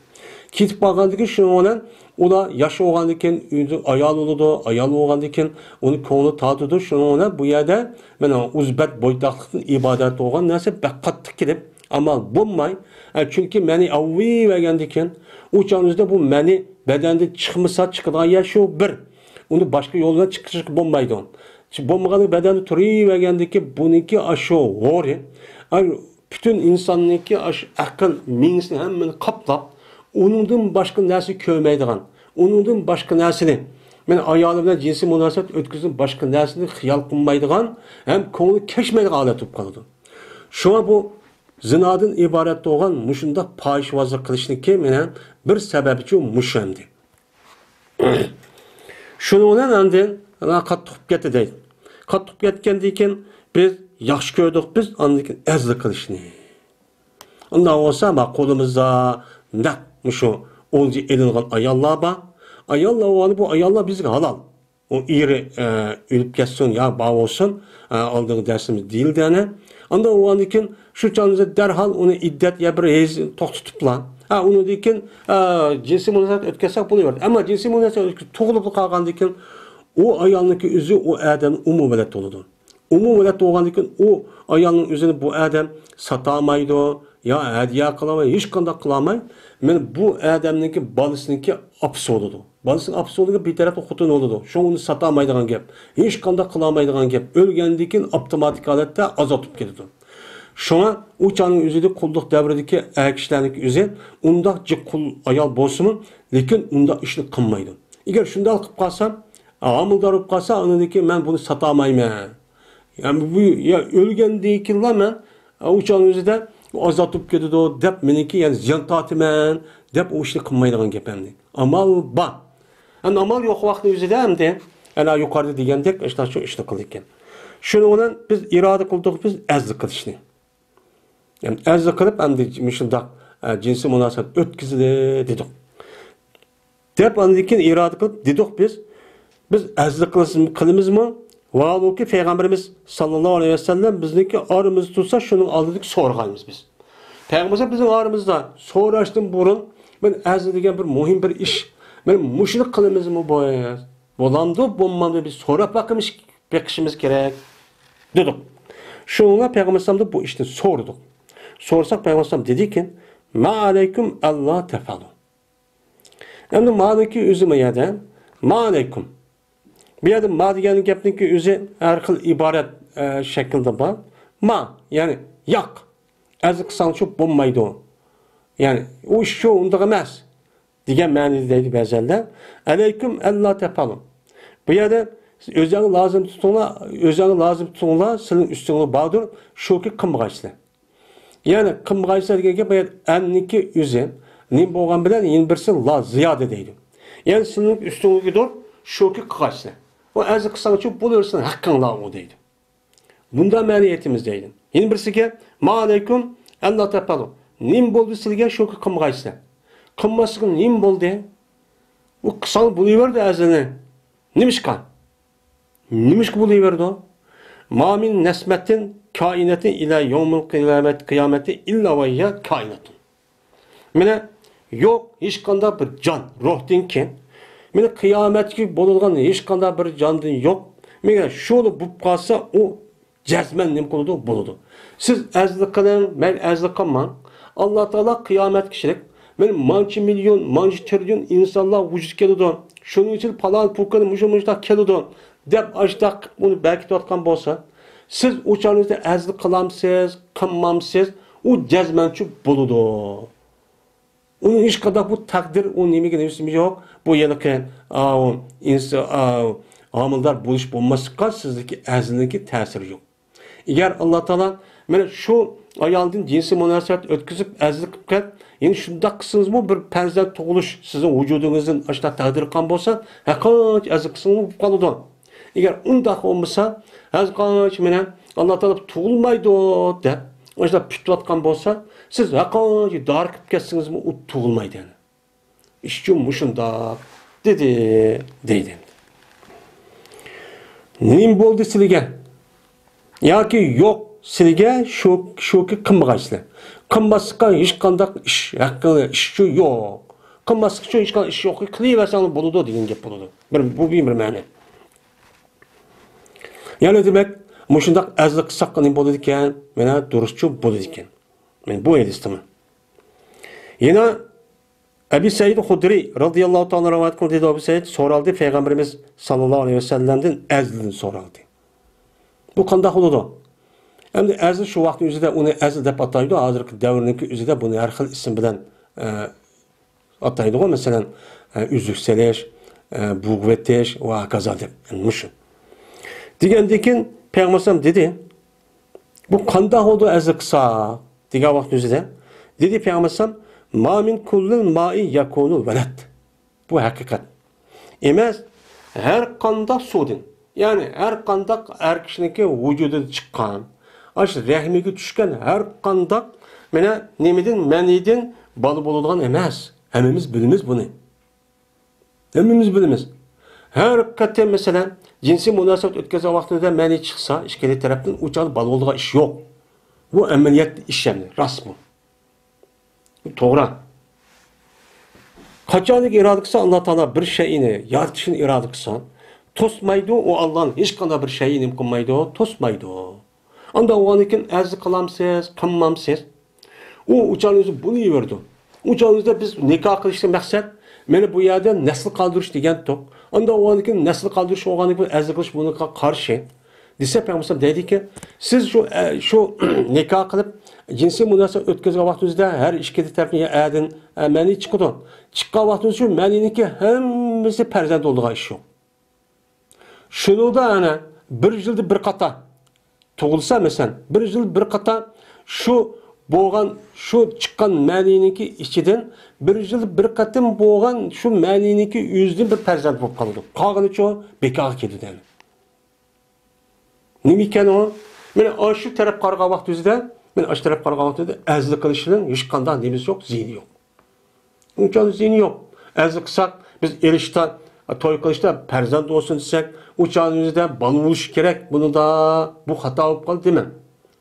كېتىپ قالغاندىن كېيىن شۇنىڭ بىلەن ئۇلار ياش بولغاندىن كېيىن ئۆيدە ئايال بولىدۇ، ئايال بولغاندىن كېيىن ئۇنى كۆڭلى تارتىدۇ. شۇنىڭ بىلەن بۇ يەردە مانا ئۇزبەت بويتاقلىقتىن ئىبارەت بولغان نەرسە بەك قاتتىق كېلىپ، ئامال بولماي، ئە، چۈنكى مەنى ئاۋۇۋەگەندىكىن، ئۇ چاغنىڭ ئۆزىدە بۇ مەنى بەدەندىن چىقمىسا، چىقىدىغان يەر شۇ بىر. ئۇنى باشقا يول بىلەن چىقىرىشقا بولمايدۇ. چۈ-، بولمىغاندا بەدەندە تۇرۇۋەرگەندىكىن، بۇنىڭكى ئاشۇ ھورى، ئاي، پۈتۈن ئىنساننىڭكى ئاشۇ ئەقىل، مېڭىسىنى ھەممىنى قاپلاپ، ئۇنىڭدىن باشقا نەرسە كۆرمەيدىغان، ئۇنىڭدىن باشقا نەرسىنى، مەن ئايالى بىلەن جىنسىي مۇناسىۋەت ئۆتكۈزگەن باشقا نەرسىنى خىيال قىلمايدىغان ھەم كۆڭلى كەچمەيدىغان ھالەت بولۇپ قالىدۇ. شۇڭا بۇ زىنادىن ئىبارەت بولغان مۇشۇنداق پاھىشۋازلىق قىلىشنىڭكى مېنىڭ بىر سەۋەبىچۇ مۇشۇ ئەمدى. شۇنىڭ بىلەن ئاندىن قاتتىق ئۇرۇپ كەتتى دەيدۇ. قاتتىق ئۇرۇپ كەتكەندىن كېيىن بىز ياخشى كۆردۇق، بىز ئاندىن كېيىن ئەرزلىك قىلىشنى. ئۇنداق بولسا، ما قولىمىزدا نەق مۇشۇ ئولجا ئېلىنغان ئاياللار بار. ئاياللار بولغاندا بۇ ئاياللار بىزگە ھالال. ئۇ ئېرى، ئە، ئۆلۈپ كەتسۇن يا بار بولسۇن، ئە، ئالدىنقى دەرسىمىز دېيىلدى ئەنە. ئاندىن ئۇنىڭدىن كېيىن شۇ چاغدا دەرھال ئۇنى ئىددەت يا بىر ھەيز توختىتىپلا. ھە، ئۇنىڭدىن كېيىن، ئە، جىنسىي مۇناسىۋەت ئۆتكۈزسەك بولۇۋەردى. ئەمما جىنسىي مۇناسىۋەت ئۆتكۈزۈپ تۇغۇلۇپلا قالغاندىن كېيىن ئۇ ئايالنىڭكى ئۆزى ئۇ ئادەمنى ئومۇمەن ۋەلەت بولىدۇ. ئومۇمەن ۋەلەت بولغاندىن كېيىن ئۇ ئايالنىڭ ئۆزىنى بۇ ئادەم ساتالمايدۇ، يا ھەدىيە قىلالماي، ھېچقانداق قىلالماي، مانا بۇ ئادەمنىڭكى بالىسىنىڭكى ئاپىسى بولىدۇ. بالىسىنىڭ ئاپىسى بولىدىكەن، بىتەرەپ خوتۇن بولىدۇ. شۇڭا ئۇنى ساتالمايدىغان گەپ. ھېچقانداق قىلالمايدىغان گەپ. ئۆلگەندىن كېيىن ئاپتوماتىك ھالەتتە ئازاد بولۇپ كېتىدۇ. شۇڭا ئۇ چاغنىڭ ئۆزىدە قۇللۇق دەۋرىدىكى ئەر كىشىلەرنىڭكى ئۆزى ئۇنداق جىق قۇل ئايال بولسىمۇ، لېكىن ئۇنداق ئىشنى قىلمايدۇ. ئەگەر شۇنداق قىلىپ قالسا، ھامىلىدار بولۇپ قالسا، ئاندىن كېيىن مەن بۇنى ساتالمايمەن. يەنى بۇ، يا ئۆلگەندىن كېيىنلا مەن، ئۇ چاغنىڭ ئۆزىدە ئازاد بولۇپ كېتىدۇ دەپ، مېنىڭكى يەنە زىيان تارتىمەن دەپ، ئۇ ئىشنى قىلمايدىغان گەپ ئەمدى. ئامال بار. ئەمدى ئامال يوق ۋاقىتنىڭ ئۆزىدە ئەمدى، ئەنە يۇقىرىدا دېگەندەك، ئىشتىن شۇ ئىشنى قىلىدىكەن. شۇنىڭ بىلەن بىز ئىرادە قىلدۇق، بىز ئەرزلىك قىلىشنى. يەنى ئەرزلىك قىلىپ، ئەمدى مۇشۇنداق، ئە، جىنسىي مۇناسىۋەت ئۆتكۈزىلى دېدۇق. دەپ ئاندىن كېيىن ئىرادە قىلىپ دېدۇق بىز، بىز ئەرزلىك قىلىمىزمۇ؟ ۋاھالۇكى، پەيغەمبىرىمىز ساللاللاھۇ ئەلەيھى ۋەسەللەم بىزنىڭكى ئارىمىزدا تۇرسا، شۇنىڭ ئالدىدىكى سورىغايمىز بىز. پەيغەمبەر بىزنىڭ ئارىمىزدا سوراشتىن بۇرۇن، مەن ئەرز دېگەن بىر مۇھىم بىر ئىش، مەن مۇشۇنى قىلىمىزمۇ بىز؟ بولامدۇ، بولمامدۇ، بىز سوراپ باقىمىز، بېقىشىمىز كېرەك، دېدۇق. شۇڭا پەيغەمبەر ئەلەيھىسسالامدىن بۇ ئىشنى سورىدۇق. سورىساق، پەيغەمبەر ئەلەيھىسسالام دېدىكى، ما ئەلەيكۇم ئەللا تەپئەلۇ. ئەمدى مانىكى ئۆزى ما يەردە، ما ئەلەيكۇم. بۇ يەردە ما دېگەن گەپنىڭكى ئۆزى ھەر خىل ئىبارەت، ئە، شەكلىدە بار. ما، يەنى ياق. ئەرز قىلساڭچۇ بولمايدۇ. يەنى ئۇ ئىش شۇ، ئۇنداق ئەمەس دېگەن مەنىدە دەيدۇ بەزەنلەر. ئەلەيكۇم ئەللا تەپئەلۇ. بۇ يەردە ئۆزەڭ لازىم تۇتۇڭلار، ئۆزەڭ لازىم تۇتۇڭلار، سىلىنىڭ ئۈستۈڭلار باردۇر، شۇكى قىلمىغايسىلەر. يەنى قىلمىغايسىلەر دېگەن گەپ، بۇ يەردە ئەننىكى ئۆزى نېمە بولغان بىلەن يەنە بىرسى لا زىيادە دەيدۇ. يەنى سىلىنىڭ ئۈستۈڭلىكىدۇر، شۇكى قىلغايسىلەر. ئۇ ئەرز قىلساڭچۇ بولۇۋەرسۇن، ھەققىڭلار ئۇ دەيدۇ. بۇنداق مەنە ئېيتىمىز دەيدۇ. يەنە بىرسىگە، ما ئەلەيكۇم ئەللا تەپئەلۇ. نېمە بولدى سىلىگە، شۇكى قىلمىغايسىلەر. قىلماسلىقى نېمە بولدى؟ ئۇ قىلساڭ بولۇۋەردى ئەزىنى. نېمىشقا؟ نېمىشقا بولۇۋېرىدۇ؟ ما مىن نەسمەتىن كائىنەتىن ئىلە يومىل قىيامەت، قىيامەتى ئىللا ۋەھىيە كائىنەتۇن. مانا يوق ھېچقانداق بىر جان، روھتىنكى. مانا قىيامەتكە بولىدىغان ھېچقانداق بىر جاندىن يوق. مەگەر شۇلا بولۇپ قالسا، ئۇ جەزمەن نېمە قىلىدۇ؟ بولىدۇ. سىز ئەزلىك قىلىڭ، مەيلى ئەزلىك قىلماڭ. ئاللا تائالا قىيامەتكىچىلىك مانا مانچە مىليون، مانچە تىرىليون ئىنسانلار ۋۇجۇدقا كېلىدۇ. شۇنىڭ ئىچىدە پالان پۇلان مۇشۇ مۇشۇنداق كېلىدۇ دەپ ئاشۇنداق قىلىپ ئۇنى بەركىتىۋاتقان بولسا، سىز ئۇ چاغنىڭىزدا ئەزلىك قىلامسىز، قىلمامسىز، ئۇ جەزمەنچۇ بولىدۇ. ئۇنىڭ ھېچقانداق بۇ تەقدىر، ئۇ نېمىگە نېمىسى يوق. بۇ ھېلىقى، ئاۋۇ، ئىنس-، ئاۋۇ، ھامىلىدار بولۇش بولماسلىققا سىزدىكى ئەزىلنىڭكى تەسىرى يوق. ئەگەر ئاللا تائالا مانا شۇ ئايالدىن جىنسىي مۇناسىۋەت ئۆتكۈزۈپ ئەزىللىك قىلىپ كەت، يەنە شۇنداق قىلسىڭىزمۇ بىر پەرزەنت تۇغۇلۇش سىزنىڭ ۋۇجۇدىڭىزدىن ئاشۇنداق تەقدىر قىلغان بولسا، ھەرقانچە ئەزىللىك قىلسىڭىزمۇ بولۇپ قالىدۇ. ئەگەر ئۇنداق بولمىسا، ھەرقانچە مانا ئاللا تائالا تۇغۇلمايدۇ دەپ ئاشۇنداق پۈتۈۋاتقان بولسا، سىز ھەرقانچە دارا قىلىپ كەتسىڭىزمۇ ئۇ تۇغۇلمايدۇ يەنە. ئىشچۇ مۇشۇنداق دېدى، دەيدۇ. نېمە بولدى سىلىگە؟ ياكى يوق سىلىگە شۇ، شۇكى قىلمىغايسىلەر. قىلماسلىققا ھېچقانداق ئىش ھەققىڭ، ئىشچۇ يوق. قىلماسلىق ئۈچۈن ھېچقانداق ئىش يوق. قىلىۋەرسەڭلار بولىدۇ دېگەن گەپ بولىدۇ. بىر، بۇ بىر، بىر مەنە. يەنى دېمەك، مۇشۇنداق ئەزلىك قىلساق نېمە بولىدىكەن؟ مانا دۇرۇسچۇ بولىدىكەن. مانا بۇ ھەدىستىمۇ. يەنە ئەبى سەئىد خۇدرىي رازىياللاھۇ تائالا رىۋايەت قىلدى، دېدى، ئەبۇ سەئىد سورالدى، پەيغەمبىرىمىز ساللاللاھۇ ئەلەيھى ۋەسەللەمدىن ئەزلىدىن سورالدى. بۇ قانداق بولىدۇ؟ ئەمدى ئەزلى شۇ ۋاقىتنىڭ ئۆزىدە ئۇنى ئەزلى دەپ ئاتايدۇ، ھازىرقى دەۋرنىڭكى ئۆزىدە بۇنى ھەر خىل ئىسىم بىلەن، ئە، ئاتايدىغۇ، مەسىلەن، ئە، ئۈزۈك سېلىش، ئە، بۇغۇۋېتىش ۋە ھاكازا دەپ، ئەمدى مۇشۇ. دېگەندىن كېيىن پەيغەمبەر ئەلەيھىسسالام دېدى، بۇ قانداق بولىدۇ ئەزلى قىلسا؟ دېگەن ۋاقىتنىڭ ئۆزىدە دېدى پەيغەمبەر ئەلەيھىسسالام، ما مىن كۇللىل مائى يەكۇنۇل ۋەلەد. بۇ ھەقىقەت. ئەمەس، ھەر قانداق سۇدىن، يەنى ھەر قانداق ئەر كىشىنىڭكى ۋۇجۇدىدا چىققان، ئاشۇ رەھمىگە چۈشكەن ھەر قانداق، مانا، نېمىدىن، مەنىدىن بالا بولىدىغان ئەمەس. ھەممىمىز بىلىمىز بۇنى. ھەممىمىز بىلىمىز. ھەر قېتىم، مەسىلەن، جىنسىي مۇناسىۋەت ئۆتكۈزگەن ۋاقتىدا مەنى چىقسا، ئىككىلى تەرەپتىن ئۇ چاغدا بالا بولىدىغان ئىش يوق. بۇ ئەمەلىيەتتە ئىش ئەمدى، راست بۇ. توغرا. قاچانكى ئىرادە قىلسا، ئاللا تائالا بىر شەيئىنى يارىتىشنى ئىرادە قىلسا، توسمايدۇ، ئۇ ئاللانى ھېچقانداق بىر شەيئى نېمە قىلمايدۇ، توسمايدۇ. ئانداق بولغاندىن كېيىن ئەرز قىلامسىز، قىلمامسىز؟ ئۇ ئۇچان ئۆزى بۇنى يېۋەردى. ئۇچان ئۆزىدە بىز نىكاھ قىلىشتىن مەقسەت، مانا بۇ يەردە نەسل قالدۇرۇش دېگەنتۇق. ئانداق بولغاندىن كېيىن نەسل قالدۇرۇش بولغاندىن كېيىن ئەرز قىلىش بۇنىڭغا قارشى. دېسە، پەيغەمبەر ئەلەيھىسسالام دەيدىكى، سىز شۇ، ئە، شۇ نىكاھ قىلىپ، جىنسىي مۇناسىۋەت ئۆتكۈزگەن ۋاقتىڭىزدا ھەر ئىككىلا تەرەپنى يا ئەدىن، ئە، مەنى چىقىدۇ. چىققان ۋاقتىڭىزدا شۇ مەنىنىڭكى ھەممىسى پەرزەنت بولىدىغان ئىش يوق. شۇنىڭدا ئەنە بىر يىلدا بىر قاتا تۇغۇلسا، مەسىلەن، بىر يىل بىر قاتا شۇ بولغان، شۇ چىققان مەنىنىڭكى ئىچىدىن بىر يىل بىر قېتىم بولغان شۇ مەنىنىڭكى ئۆزىدىن بىر پەرزەنت بولۇپ قالىدۇ. قالغىنىچۇ بىكارغا كېتىدۇ ئەنە. نېمە ئىكەن ئۇ؟ مانا ئاشۇ تەرەپ قارىغان ۋاقتىمىزدا، مانا ئاشۇ تەرەپ قارىغان ۋاقتىمىزدا ئەزلىك قىلىشنىڭ ھېچقانداق نېمىسى يوق، زىيىنى يوق. ئۇنچە زىيىنى يوق. ئەزلىك قىلساق، بىز ئېلىشتا، توي قىلىشتا پەرزەنت بولسۇن دېسەك، ئۇ چاغىمىزدا بالا بولۇشى كېرەك. بۇنىدا بۇ خاتا بولۇپ قالدى دېمەڭ.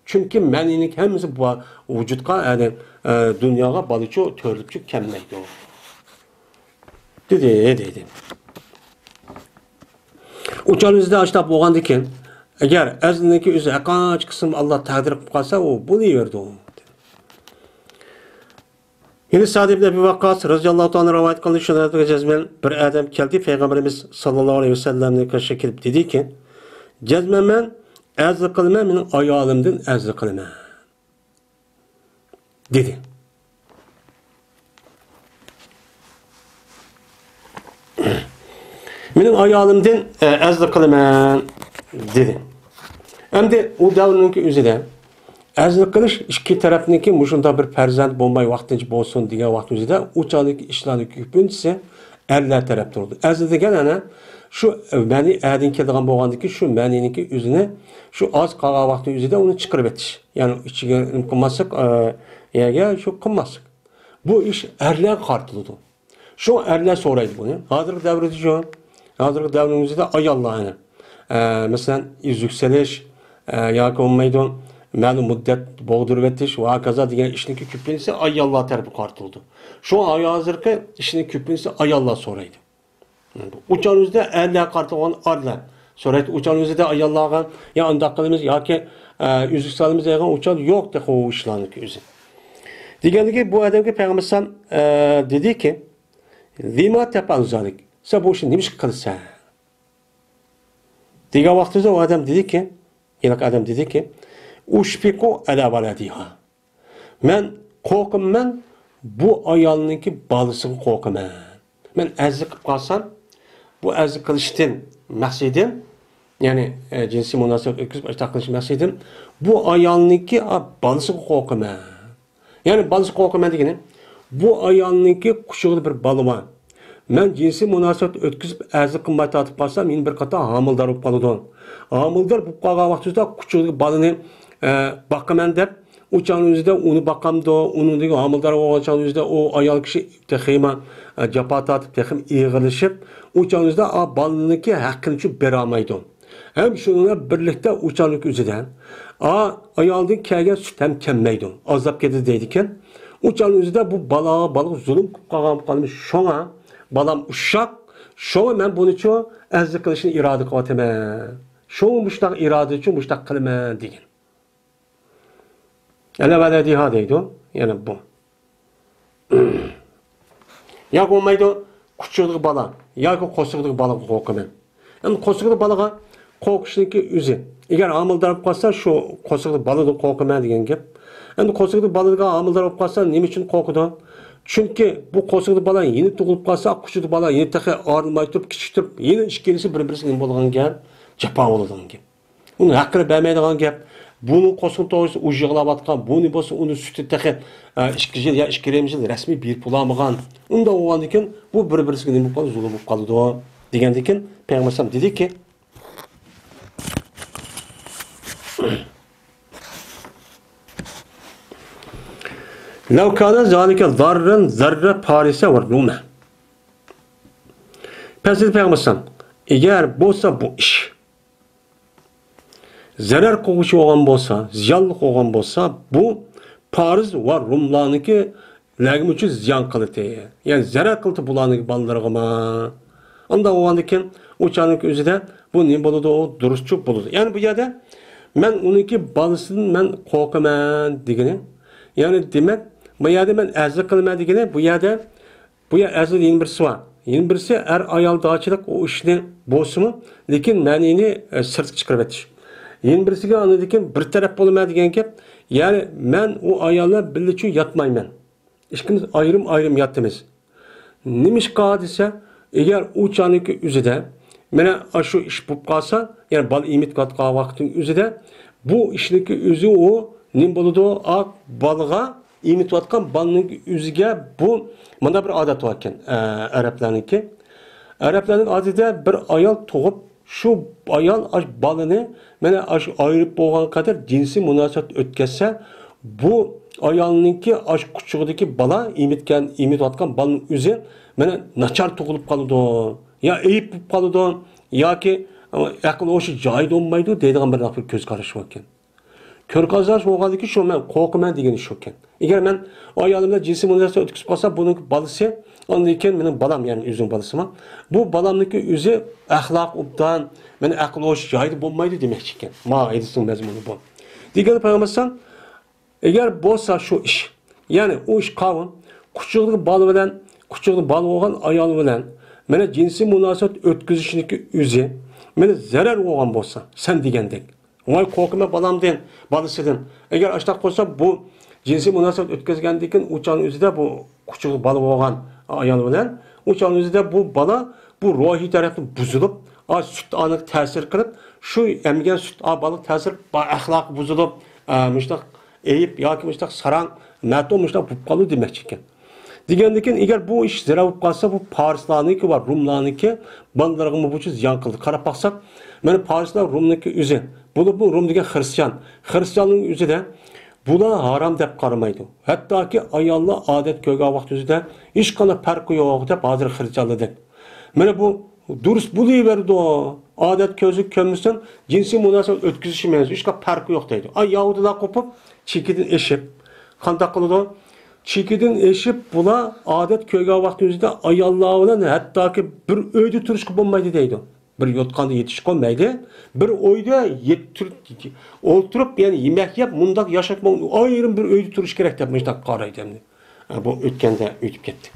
چۈنكى مەنىنىڭ ھەممىسى بۇ ۋۇجۇدقا، يەنى، ئە، دۇنياغا بالىچۇ تۆرىلىپچۇ كەلمەيدۇ. دېدى، دېدى. ئۇچان ئۆزىدە ئاشۇنداق بولغاندىكىن، ئەگەر ئەزىلنىڭكى ئۆزى ھەرقانچە قىسىم ئاللا تەقدىر قىلىپ قالسا، ئۇ بولۇۋېرىدۇ. يەنە سەئد ئىبن ئەبى ۋەققاس رەزىياللاھۇ تائالا رىۋايەت قىلدى، شۇنىڭ جەزمەن بىر ئادەم كەلدى، پەيغەمبىرىمىز ساللاللاھۇ ئەلەيھى ۋەسەللەمنىڭ قېشىغا كېلىپ دېدىكى، جەزمەن مەن ئەزىل قىلىمەن، مېنىڭ ئايالىمدىن ئەزىل قىلىمەن، دېدى. مېنىڭ ئايالىمدىن، ئە، ئەزىل قىلىمەن، دېدى. ئەمدى ئۇ دەۋرنىڭكى ئۆزىدە ئەزىل قىلىش ئىككى تەرەپنىڭكى مۇشۇنداق بىر پەرزەنت بولماي ۋاقتىنچە بولسۇن دېگەن ۋاقىت ئۆزىدە ئۇ چاغدىكى ئىشلارنىڭ كۆپىنچىسى ئەرلەر تەرەپتە بولىدۇ. ئەزىل دېگەن ئەنە شۇ مەنى ئەدىن كېلىدىغان بولغاندىكى شۇ مەنىنىڭكى ئۆزىنى شۇ ئاز قالغان ۋاقىتنىڭ ئۆزىدە ئۇنى چىقىرىۋېتىش. يەنى ئىچىگە نېمە قىلماسلىق، ئە، يەرگە شۇ قىلماسلىق. بۇ ئىش ئەرلەرگە قارىتىلىدۇ. شۇڭا ئەرلەر سورايدۇ بۇنى. ھازىرقى دەۋردە شۇ. ھازىرقى دەۋرىمىزدە ئاياللار، يەنى، ئە، مەسىلەن، ئۈزۈك سېلىش، ئە، ياكى بولمايدۇ، مەلۇم مۇددەت بوغدۇرۇۋېتىش ۋە ھاكازا دېگەن ئىشنىڭكى كۆپىنچىسى ئاياللار تەرىپىگە قارىتىلىدۇ. شۇڭا ھازىرقى ئىشنىڭ كۆپىنچىسى ئاياللار سورايدۇ. ئۇچان ئۆزىدە ئەرلەرگە قارىتىلغان ئەرلەر سورايدۇ. ئۇچان ئۆزىدە ئاياللارغا، يا ئۇنداق قىلىمىز ياكى، ئە، ئۈزۈك سالىمىز دەيدىغان ئۇچان يوق تېخى ئۇ ئىشلارنىڭكى ئۆزى. دېگەندىكى بۇ ئادەمگە پەيغەمبەر ئەلەيھىسسالام، ئە، دېدىكى، لىما تەپئەلۇ زالىك؟ سەن بۇ ئىشنى نېمىشقا قىلىسەن؟ دېگەن ۋاقتىدا ئۇ ئادەم دېدىكى، ھېلىقى ئادەم دېدىكى، ئۇشفىقۇ ئەلا ۋەلەدىھا. مەن قورقىمەن، بۇ ئايالنىڭكى بالىسىغا قورقىمەن. مەن ئەزىل قىلىپ قالسام، بۇ ئەزىل قىلىشتىن مەقسىتىم، يەنى، ئە، جىنسىي مۇناسىۋەت ئۆتكۈزۈپ ئاشۇنداق قىلىش مەقسىتىم، بۇ ئايالنىڭكى، ئا، بالىسىغا قورقىمەن. يەنى بالىسى قورقىمەن دېگىنى، بۇ ئايالنىڭكى قۇچىقىدا بىر بالا بار. مەن جىنسىي مۇناسىۋەت ئۆتكۈزۈپ ئەزىل قىلماي تارتىپ قالسام، يەنە بىر قاتار ھامىلىدار بولۇپ قالىدۇ. ھامىلىدار بولۇپ قالغان ۋاقتىدا قۇچىقىدىكى بالىنى، ئە، باقىمەن دەپ، ئۇ چاغنىڭ ئۆزىدە ئۇنى باقامدۇ، ئۇنىڭدىن ھامىلىدار بولغان چاغنىڭ ئۆزىدە ئۇ ئايال كىشى تېخىمۇ، ئە، جاپا تارتىپ، تېخىمۇ ئېغىرلىشىپ، ئۇ چاغنىڭ ئۆزىدە ئا بالىنىڭكى ھەققىنى چۈ بېرەلمەيدۇ. ھەم شۇنىڭ بىلەن بىرلىكتە ئۇ چاغنىڭ ئۆزىدە، ئا، ئايالدىن كەلگەن سۈت ھەم كەلمەيدۇ، ئازلاپ كېتىدۇ دەيدىكەن. ئۇ چاغنىڭ ئۆزىدە بۇ بالا، بالىغا زۇلۇم قىلىپ قالغان قالىمىز، شۇڭا بالام ئۇششاق، شۇڭا مەن بۇنىچۇ ئەزىل قىلىشنى ئىرادە قىلىۋاتىمەن. شۇڭا مۇشتاق ئىرادىچۇ مۇشتاق قىلىمەن دېگەن. ئەلە ۋەلەدىھا دەيدۇ، يەنە بۇ. ياكى بولمايدۇ، قۇچىقىدىكى بالا ياكى قورسىقىدىكى بالىغا قورقىمەن. ئەمدى قورسىقىدىكى بالىغا قورقۇشنىڭكى ئۆزى. ئەگەر ھامىلىدار بولۇپ قالسا، شۇ قورسىقىدىكى بالىدىن قورقىمەن دېگەن گەپ. ئەمدى قورسىقىدىكى بالىغا ھامىلىدار بولۇپ قالسا، نېمە ئۈچۈن قورقىدۇ؟ چۈنكى بۇ قورسىقىدىكى بالا يېنى تۇغۇلۇپ قالسا، قۇچىقىدىكى بالا يېنى تېخى ئايرىلماي تۇرۇپ، كىچىك تۇرۇپ، يېنى ئىككىلىسى بىر-بىرسىگە نېمە بولىدىغان گەپ؟ جاپا بولىدىغان گەپ. ئۇنى ھەققىنى بەرمەيدىغان گەپ. بۇنىڭ قورسىقى توغرىسىدا ئۇ يىغلاۋاتقان، بۇنى بولسا ئۇنى سۈتى تېخى، ئە، ئىككى يىل يا ئىككى يېرىم يىل رەسمىي بېرىپ بولالمىغان. ئۇنداق بولغاندىكىن بۇ بىر-بىرسىگە نېمە بولۇپ قالىدۇ؟ زۇلۇم بولۇپ قالىدۇ، دېگەندىكىن پەيغەمبەر ئەلەيھىسسالام دېدىكى، لو كان ذلك ضارا ضر فارس والروم. پەيغەمبەر ئەلەيھىسسالام، ئەگەر بولسا بۇ ئىش زەرەر قىلغۇچى بولغان بولسا، زىيانلىق بولغان بولسا، بۇ پارس ۋە روملارنىڭكى لەرگىمۇچۇ زىيان قىلىتى. يەنى زەرەر قىلىتى بۇلارنىڭكى بالىلىرىغىمۇ. ئانداق بولغاندىكىن ئۇ چاغنىڭكى ئۆزىدە بۇ نېمە بولىدۇ؟ ئۇ دۇرۇسچۇ بولىدۇ. يەنى بۇ يەردە مەن ئۇنىڭكى بالىسىدىن مەن قورقىمەن دېگىنى. يەنى دېمەك، بۇ يەردە مەن ئەزىل قىلىمەن دېگىنى، بۇ يەردە بۇ يەر ئەزىل يەنە بىرسى بار. يەنە بىرسى ئەر ئايالدارچىلىق ئۇ ئىشنى بولسىمۇ، لېكىن مەنىنى، ئە، سىرتقا چىقىرىۋېتىش. يەنە بىرسىگە ئاندىن كېيىن بىر تەرەپ بولىمەن دېگەن گەپ، يەنى مەن ئۇ ئايال بىلەن بىللىچۇ ياتمايمەن. ئىككىمىز ئايرىم-ئايرىم ياتىمىز. نېمىشقا دېسە، ئەگەر ئۇ چاغنىڭكى ئۆزىدە مانا ئاشۇ ئىش بولۇپ قالسا، يەنى بالا ئېمىتىۋاتقان ۋاقىتنىڭ ئۆزىدە بۇ ئىشنىڭكى ئۆزى ئۇ نېمە بولىدۇ؟ ئا، بالىغا ئېمىتىۋاتقان بالىنىڭ ئۆزىگە بۇ مانا بىر ئادەت باركەن، ئە، ئەرەبلەرنىڭكى. ئەرەبلەرنىڭ ئادىتىدە بىر ئايال تۇغۇپ، شۇ ئايال ئاش بالىنى مانا ئاش ئايرىپ بولغان قەدەر جىنسىي مۇناسىۋەت ئۆتكەزسە، بۇ ئايالنىڭكى ئاش قۇچىقىدىكى بالا، ئېمىتكەن، ئېمىتىۋاتقان بالىنىڭ ئۆزى مانا ناچار تۇغۇلۇپ قالىدۇ، يا ئەيىب بولۇپ قالىدۇ، ياكى ئەقىل ھوشى جايىدا بولمايدۇ دەيدىغان بىر كۆز قاراش باركەن. كۆرپە قازانچ بولغاندىكىن شۇ مەن قورقىمەن دېگىنى شۇكەن. ئەگەر مەن ئايالىم بىلەن جىنسىي مۇناسىۋەت ئۆتكۈزۈپ قالسام، بۇنىڭ بالىسى، ئاندىن كېيىن مېنىڭ بالام، يەنى ئۆزۈمنىڭ بالىسىمۇ، بۇ بالامنىڭكى ئۆزى ئەخلاق ئوبدان، مېنىڭ ئەقلى ھوش جايىدا بولمايدۇ دېمەكچى ئىكەن. ما ھەدىسنىڭ مەزمۇنى بۇ. دېگەن پەيغەمبەر ئەلەيھىسسالام، ئەگەر بولسا شۇ ئىش، يەنى ئۇ ئىش قاۋۇم، قۇچىقىدا بالا بىلەن، قۇچىقىدا بالا بولغان ئايال بىلەن مېنىڭ جىنسىي مۇناسىۋەت ئۆتكۈزۈشنىڭكى ئۆزى مېنىڭ زەرەر بولغان بولسا، سەن دېگەندەك. ۋاي، قورقىمەن بالامدىن، بالىسىدىن. ئەگەر ئاشتاق بولسا، بۇ جىنسىي مۇناسىۋەت ئۆتكۈزگەندىن كېيىن ئۇ چاغنىڭ ئۆزىدە بۇ قۇچىقىدا بالا بولغان ئايال بىلەن ئۇ چاغنىڭ ئۆزىدە بۇ بالا بۇ روھىي تەرەپتىن بۇزۇلۇپ، ئا، سۈت ئانىغا تەسىر قىلىپ، شۇ ئەمگەن سۈت ئا بالىغا تەسىر، با-، ئەخلاقى بۇزۇلۇپ، ئا، مۇشۇنداق ئەيىب ياكى مۇشۇنداق ساراڭ، مەتۇن مۇشۇنداق بولۇپ قالىدۇ دېمەكچى ئىكەن. دېگەندىكىن، ئەگەر بۇ ئىش زەرەر بولۇپ قالسا، بۇ پارسلارنىڭكى ۋە روملارنىڭكى بالىلىرىغىمۇ بۇ چۈز زىيان قىلدى. قاراپ باقساق، مانا پارسلار رومنىڭكى ئۆزى، بولۇپمۇ روم دېگەن خىرىستىيان. خىرىستىياننىڭ ئۆزىدە بۇلار ھارام دەپ قارىمايدۇ. ھەتتاكى ئاياللار ئادەت كۆرگەن ۋاقىت ئۆزىدە ھېچقانداق پەرقى يوق دەپ ھازىر خىرىستىيانلاردەك. مانا بۇ دۇرۇس بولۇۋېرىدۇ. ئادەت كۆزى كۆرمىسۇن، جىنسىي مۇناسىۋەت ئۆتكۈزۈشى مەنزىل، ھېچقانداق پەرقى يوق دەيدۇ. ئا، يەھۇدىيلار قوپۇپ، چېكىدىن ئېشىپ، قانداق قىلىدۇ؟ چېكىدىن ئېشىپ، بۇلار ئادەت كۆرگەن ۋاقتىمىزدا ئاياللار بىلەن ھەتتاكى بىر ئۆيدە تۇرۇشقا بولمايدۇ دەيدۇ. بىر يوتقاندا يېتىشقا بولمايدۇ. بىر ئۆيدە يەت-، تۇر-، ئولتۇرۇپ، يەنى يېمەك يەپ، مۇنداق ياشاپ، ئايرىم بىر ئۆيدە تۇرۇش كېرەك دەپ مۇشۇنداق قارايدۇ ئەمدى. بۇ ئۆتكەندە ئۆتۈپ كەتتى.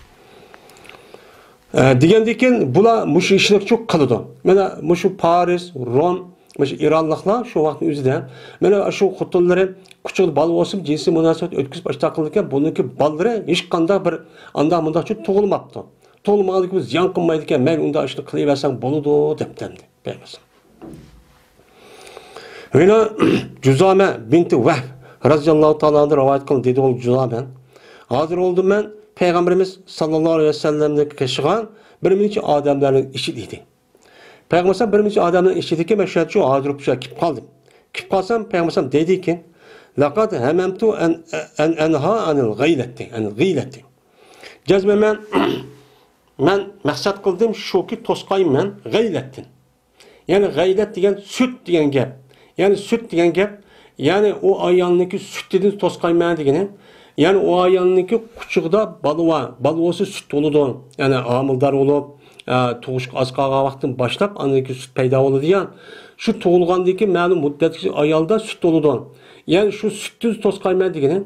ئە، دېگەندىن كېيىن بۇلار مۇشۇ ئىشنى شۇ قىلىدۇ. مانا مۇشۇ پارس، روم، مۇشۇ ئىرانلىقلار شۇ ۋاقىتنىڭ ئۆزىدە، مانا شۇ خوتۇنلىرى قۇچىقىدا بالا بولسىمۇ جىنسىي مۇناسىۋەت ئۆتكۈزۈپ ئاشتاق قىلىدىكەن، بۇنىڭكى بالىلىرى ھېچقانداق بىر ئانداق مۇنداقچە تۇغۇلماپتۇ. تۇغۇلمىغاندىكىن زىيان قىلمايدىكەن، مەيلى ئۇنداق ئىشنى قىلىۋەرسەڭ بولىدۇ دەپتۇ ئەمدى پەيغەمبەر. ۋىنا جۇزامە بىنتى ۋەھب رەزىياللاھۇ تائالا ئەنھۇ رىۋايەت قىلدى، دېدى ئۇ جۇزامە. ھازىر بولدۇم مەن پەيغەمبىرىمىز ساللاللاھۇ ئەلەيھى ۋەسەللەمنىڭ قېشىغا بىر مۇنچە ئادەملەرنىڭ ئىچىدە ئىدى. پەيغەمبەر بىر مۇنچە ئادەمنىڭ ئىچىدىكى مەن شۇ ھازىر كېلىپ قالدىم. كېلىپ قالسام پەيغەمبەر دېدىكى، لەقەد ھەمەمتۇ ئەن، ئەن، ئەنھا ئەنىل غەيلەتتى، ئەنىل غەيلەتتى. جەزمەن مەن، مەن مەقسەت قىلدىم شۇكى توسقايمەن غەيلەتتىن. يەنى غەيلەت دېگەن سۈت دېگەن گەپ. يەنى سۈت دېگەن گەپ، يەنى ئۇ ئايالنىڭكى سۈتىدىن توسقايمەن دېگىنى. يەنى ئۇ ئايالنىڭكى قۇچىقىدا بالا بار، بالا بولسا سۈت بولىدۇ. يەنى ھامىلىدار بولۇپ، ئە، تۇغۇشقا ئاز قالغان ۋاقىتتىن باشلاپ ئاندىن كېيىن سۈت پەيدا بولىدۇ دېگەن. شۇ تۇغۇلغاندىن كېيىن مەلۇم مۇددەتكىچە ئايالدا سۈت بولىدۇ. يەنى شۇ سۈتتىن توسقايمەن دېگىنى.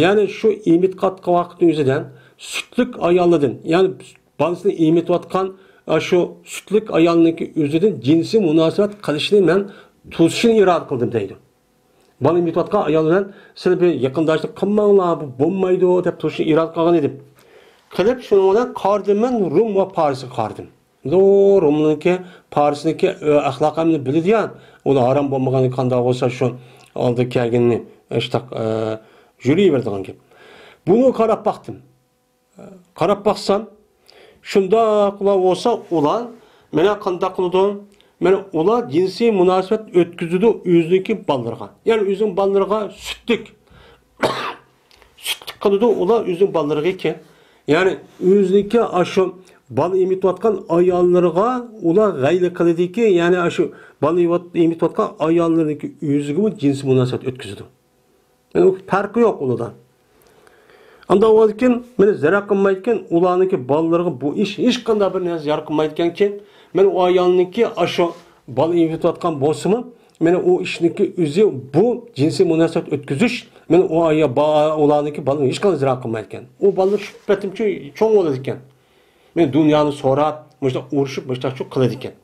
يەنى شۇ ئېمىتىۋاتقان ۋاقىتنىڭ ئۆزىدە سۈتلۈك ئايالدىن، يەنى بالىسىنى ئېمىتىۋاتقان، ئا، شۇ سۈتلۈك ئايالنىڭكى ئۆزىدىن جىنسىي مۇناسىۋەت قىلىشنى مەن توسۇشنى ئىرادە قىلدىم دەيدۇ. بالا ئېمىتىۋاتقان ئايال بىلەن سىلەر بىر يېقىنداشلىق قىلماڭلار، بۇ بولمايدۇ دەپ توسۇشنى ئىرادە قىلغان ئىدىم. قىلىپ شۇنىڭ بىلەن قارىدىم مەن روم ۋە پارسقا قارىدىم. بۇ رومنىڭكى، پارسنىڭكى، ئە، ئەخلاق ئەمىلى بىلىدۇ يا، ئۇلار ھارام بولمىغان قانداق بولسا شۇ ئالدىغا كەلگىنىنى، ئىشتاق، ئە، يۈرۈۋېرىدىغان گەپ. بۇنى قاراپ باقتىم. قاراپ باقسام، شۇنداقلا بولسا ئۇلار مانا قانداق قىلىدۇ؟ مانا ئۇلار جىنسىي مۇناسىۋەت ئۆتكۈزىدۇ ئۆزىنىڭكى بالىلىرىغا. يەنى ئۆزىنىڭ بالىلىرىغا سۈتلۈك، سۈتلۈك قىلىدۇ ئۇلار ئۆزىنىڭ بالىلىرىغا ئىكەن. يەنى ئۆزىنىڭكى ئاشۇ بالا ئېمىتىۋاتقان ئاياللىرىغا ئۇلار غەيلە قىلىدىكى، يەنى ئاشۇ بالا ئېمىتىۋاتقان ئاياللىرىنىڭكى ئۆزىگىمۇ جىنسىي مۇناسىۋەت ئۆتكۈزىدۇ. يەنى ئۇ پەرقى يوق ئۇنىڭدا. ئانداق بولغاندىكىن مېنى زەرەر قىلمايدىكەن، ئۇلارنىڭكى بالىلىرىغا بۇ ئىش ھېچقانداق بىر نەرسە زەرەر قىلمايدىكەنكى، مەن ئۇ ئايالنىڭكى ئاشۇ بالا ئېمىتىۋاتقان بولسىمۇ، مېنى ئۇ ئىشنىڭكى ئۆزى بۇ جىنسىي مۇناسىۋەت ئۆتكۈزۈش، مېنى ئۇ ئايال، با-، ئۇلارنىڭكى بالىلىرىغا ھېچقانداق زەرەر قىلمايدىكەن. ئۇ بالىلار شۇ پېتىمچە چوڭ بولىدىكەن. مېنى دۇنيانى سوراپ، مۇشۇنداق ئۇرۇشۇپ، مۇشۇنداق شۇ قىلىدىكەن.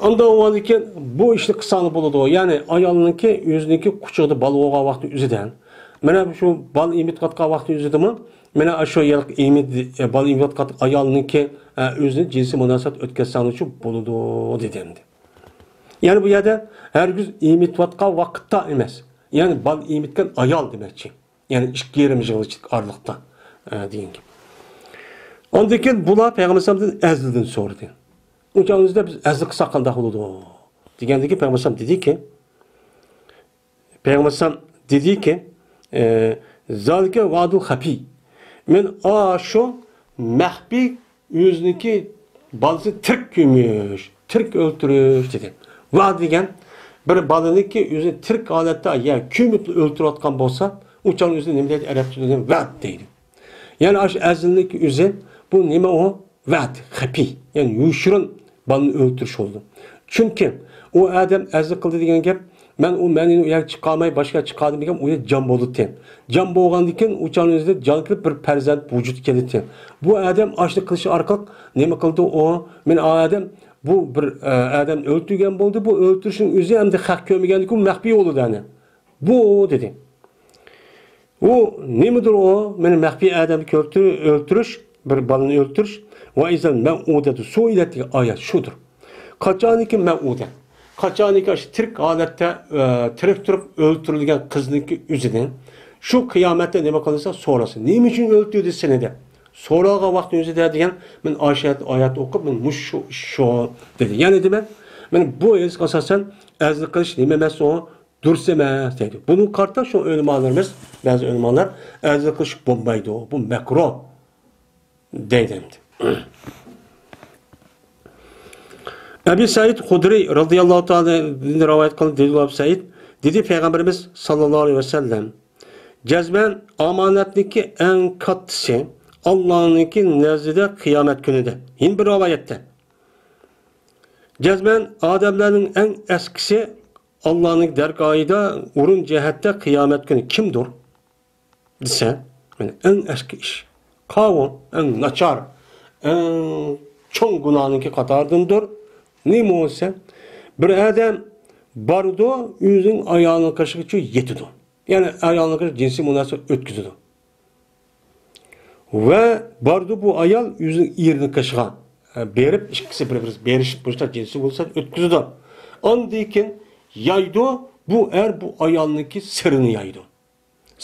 ئاندىن ئۇنىڭدىن كېيىن بۇ ئىشنى قىلساڭلار بولىدۇ. يەنى ئايالنىڭكى ئۆزىنىڭكى قۇچىقىدا بالا بولغان ۋاقتى ئۆزىدە. مانا شۇ بالا ئېمىتىۋاتقان ۋاقتى ئۆزىدىمۇ، مانا شۇ يەرلىك ئېمىت-، بالا ئېمىتىۋاتقان ئايالنىڭكى، ئە، ئۆزىنى جىنسىي مۇناسىۋەت ئۆتكۈزسەڭلارچۇ بولىدۇ، دېدى ئەمدى. يەنى بۇ يەردە ھەرگىز ئېمىتىۋاتقان ۋاقىتتا ئەمەس. يەنى بالا ئېمىتكەن ئايال دېمەكچى. يەنى ئىككى يېرىم يىل ئارىلىقتا، ئە، دېگەن گەپ. ئاندىن كېيىن بۇلار پەيغەمبەر ئەلەيھىسسالامدىن ئەزلىدىن سورىدى. ئۇ چاغىمىزدا بىز ئەزلى قىلساق قانداق بولىدۇ؟ دېگەندىكى پەيغەمبەر ئەلەيھىسسالام دېدىكى، پەيغەمبەر ئەلەيھىسسالام دېدىكى، ئە، زالىكە ۋەئدۇل خەپىي. مەن ئاشۇ مەخپىي ئۆزىنىڭكى بالىسىنى تىرىك كۆمۈش، تىرىك ئۆلتۈرۈش دېدى. ۋەئدە دېگەن بىر بالىنىكى ئۆزى تىرىك ھالەتتە يا كۆمۈپ ئۆلتۈرۈۋاتقان بولسا، ئۇ چاغنىڭ ئۆزىدە نېمە دەيدۇ؟ ئەرەب تىلىدا ۋەئد دەيدۇ. يەنى ئاشۇ ئەزىلنىڭكى ئۆزى، بۇ نېمە ئۇ؟ ۋەئد، خەپىي، يەنى يوشۇرۇن بالىنى ئۆلتۈرۈش بولىدۇ. چۈنكى ئۇ ئادەم ئەزىل قىلدى دېگەن گەپ، مەن ئۇ مەنىنى ئۇ يەرگە چىقارماي باشقا چىقاردىم دېگەن، ئۇ يەر جان بولىدىكەن. جان بولغاندىكىن ئۇ چاغنىڭ ئۆزىدە جان كىرىپ بىر پەرزەنت ۋۇجۇدقا كېلىدىكەن. بۇ ئادەم ئاشۇنى قىلىش ئارقىلىق نېمە قىلدى ئۇ؟ مەن ئادەم، بۇ بىر، ئە، ئادەم ئۆلتۈرگەن بولدى. بۇ ئۆلتۈرۈشنىڭ ئۆزى ئەمدى خەق كۆرمىگەندىكىن مەخپىي بولىدۇ ئەنە. بۇ دېدى. ئۇ نېمىدۇر ئۇ؟ مېنى مەخپىي ئادەمنى ئۆلتۈر-، ئۆلتۈرۈش، بىر بالىنى ئۆلتۈرۈش. ۋە ئىزەل مەۋئۇدەتۇ سۇئىلەت دېگەن ئايەت شۇدۇر. قاچانكى مەۋئۇدە، قاچانكى ئاشۇ تىرىك ھالەتتە، ئە، تىرىك تۇرۇپ ئۆلتۈرۈلگەن قىزنىڭكى ئۆزىنى شۇ قىيامەتتە نېمە قىلسا سورىسا، نېمە ئۈچۈن ئۆلتۈردى سېنى دەپ سورىغان ۋاقتىنىڭ ئۆزىدە دېگەن، مەن ئاشۇ ئايەت ئوقۇپ، مەن مۇشۇ ئىش شۇ دېدى. يەنى دېمەك، مەن بۇ ھەدىسكە ئاساسەن ئەزىل قىلىش نېمە ئەمەس ئۇ؟ دۇرۇس ئەمەس دەيدۇ. بۇنىڭغا قارىتا شۇ ئۆلىمالىرىمىز، بەزى ئۆلىمالار ئەزىل قىلىش بولمايدۇ، بۇ مەكرۇھ دەيدۇ ئەمدى. ئەبى سەئىد خۇدرىي رەزىياللاھۇ تائالا ئەنھۇدىن رىۋايەت قىلىنىپ دېدى، ئەبۇ سەئىد دېدى، پەيغەمبىرىمىز ساللاللاھۇ ئەلەيھى ۋەسەللەم، جەزمەن ئامانەتنىڭكى ئەڭ كاتتىسى ئاللانىڭكى نەزدىدە قىيامەت كۈنىدە. يەنە بىر رىۋايەتتە، جەزمەن ئادەملەرنىڭ ئەڭ ئەسكىسى ئاللانىڭ دەرگاھىدا ئورۇن جەھەتتە قىيامەت كۈنى كىمدۇر دېسە، مانا ئەڭ ئەسكى ئىش، قاۋۇن، ئەڭ ناچار، ئەڭ چوڭ گۇناھنىڭكى قاتارىدىندۇر. نېمە بولسا، بىر ئادەم بارىدۇ، ئۆزىنىڭ ئايالىنىڭ قېشىغىچە يېتىدۇ. يەنى ئايالىنىڭ قېشىغا جىنسىي مۇناسىۋەت ئۆتكۈزىدۇ. ۋە بارىدۇ بۇ ئايال ئۆزىنىڭ ئېرىنىڭ قېشىغا، ئە، بېرىپ، ئىككىسى بىر-بىرىگە بېرىشىپ، مۇشۇنداق جىنسىي مۇناسىۋەت ئۆتكۈزىدۇ. ئاندىن كېيىن يايدۇ، بۇ ئەر بۇ ئايالنىڭكى سىرىنى يايدۇ.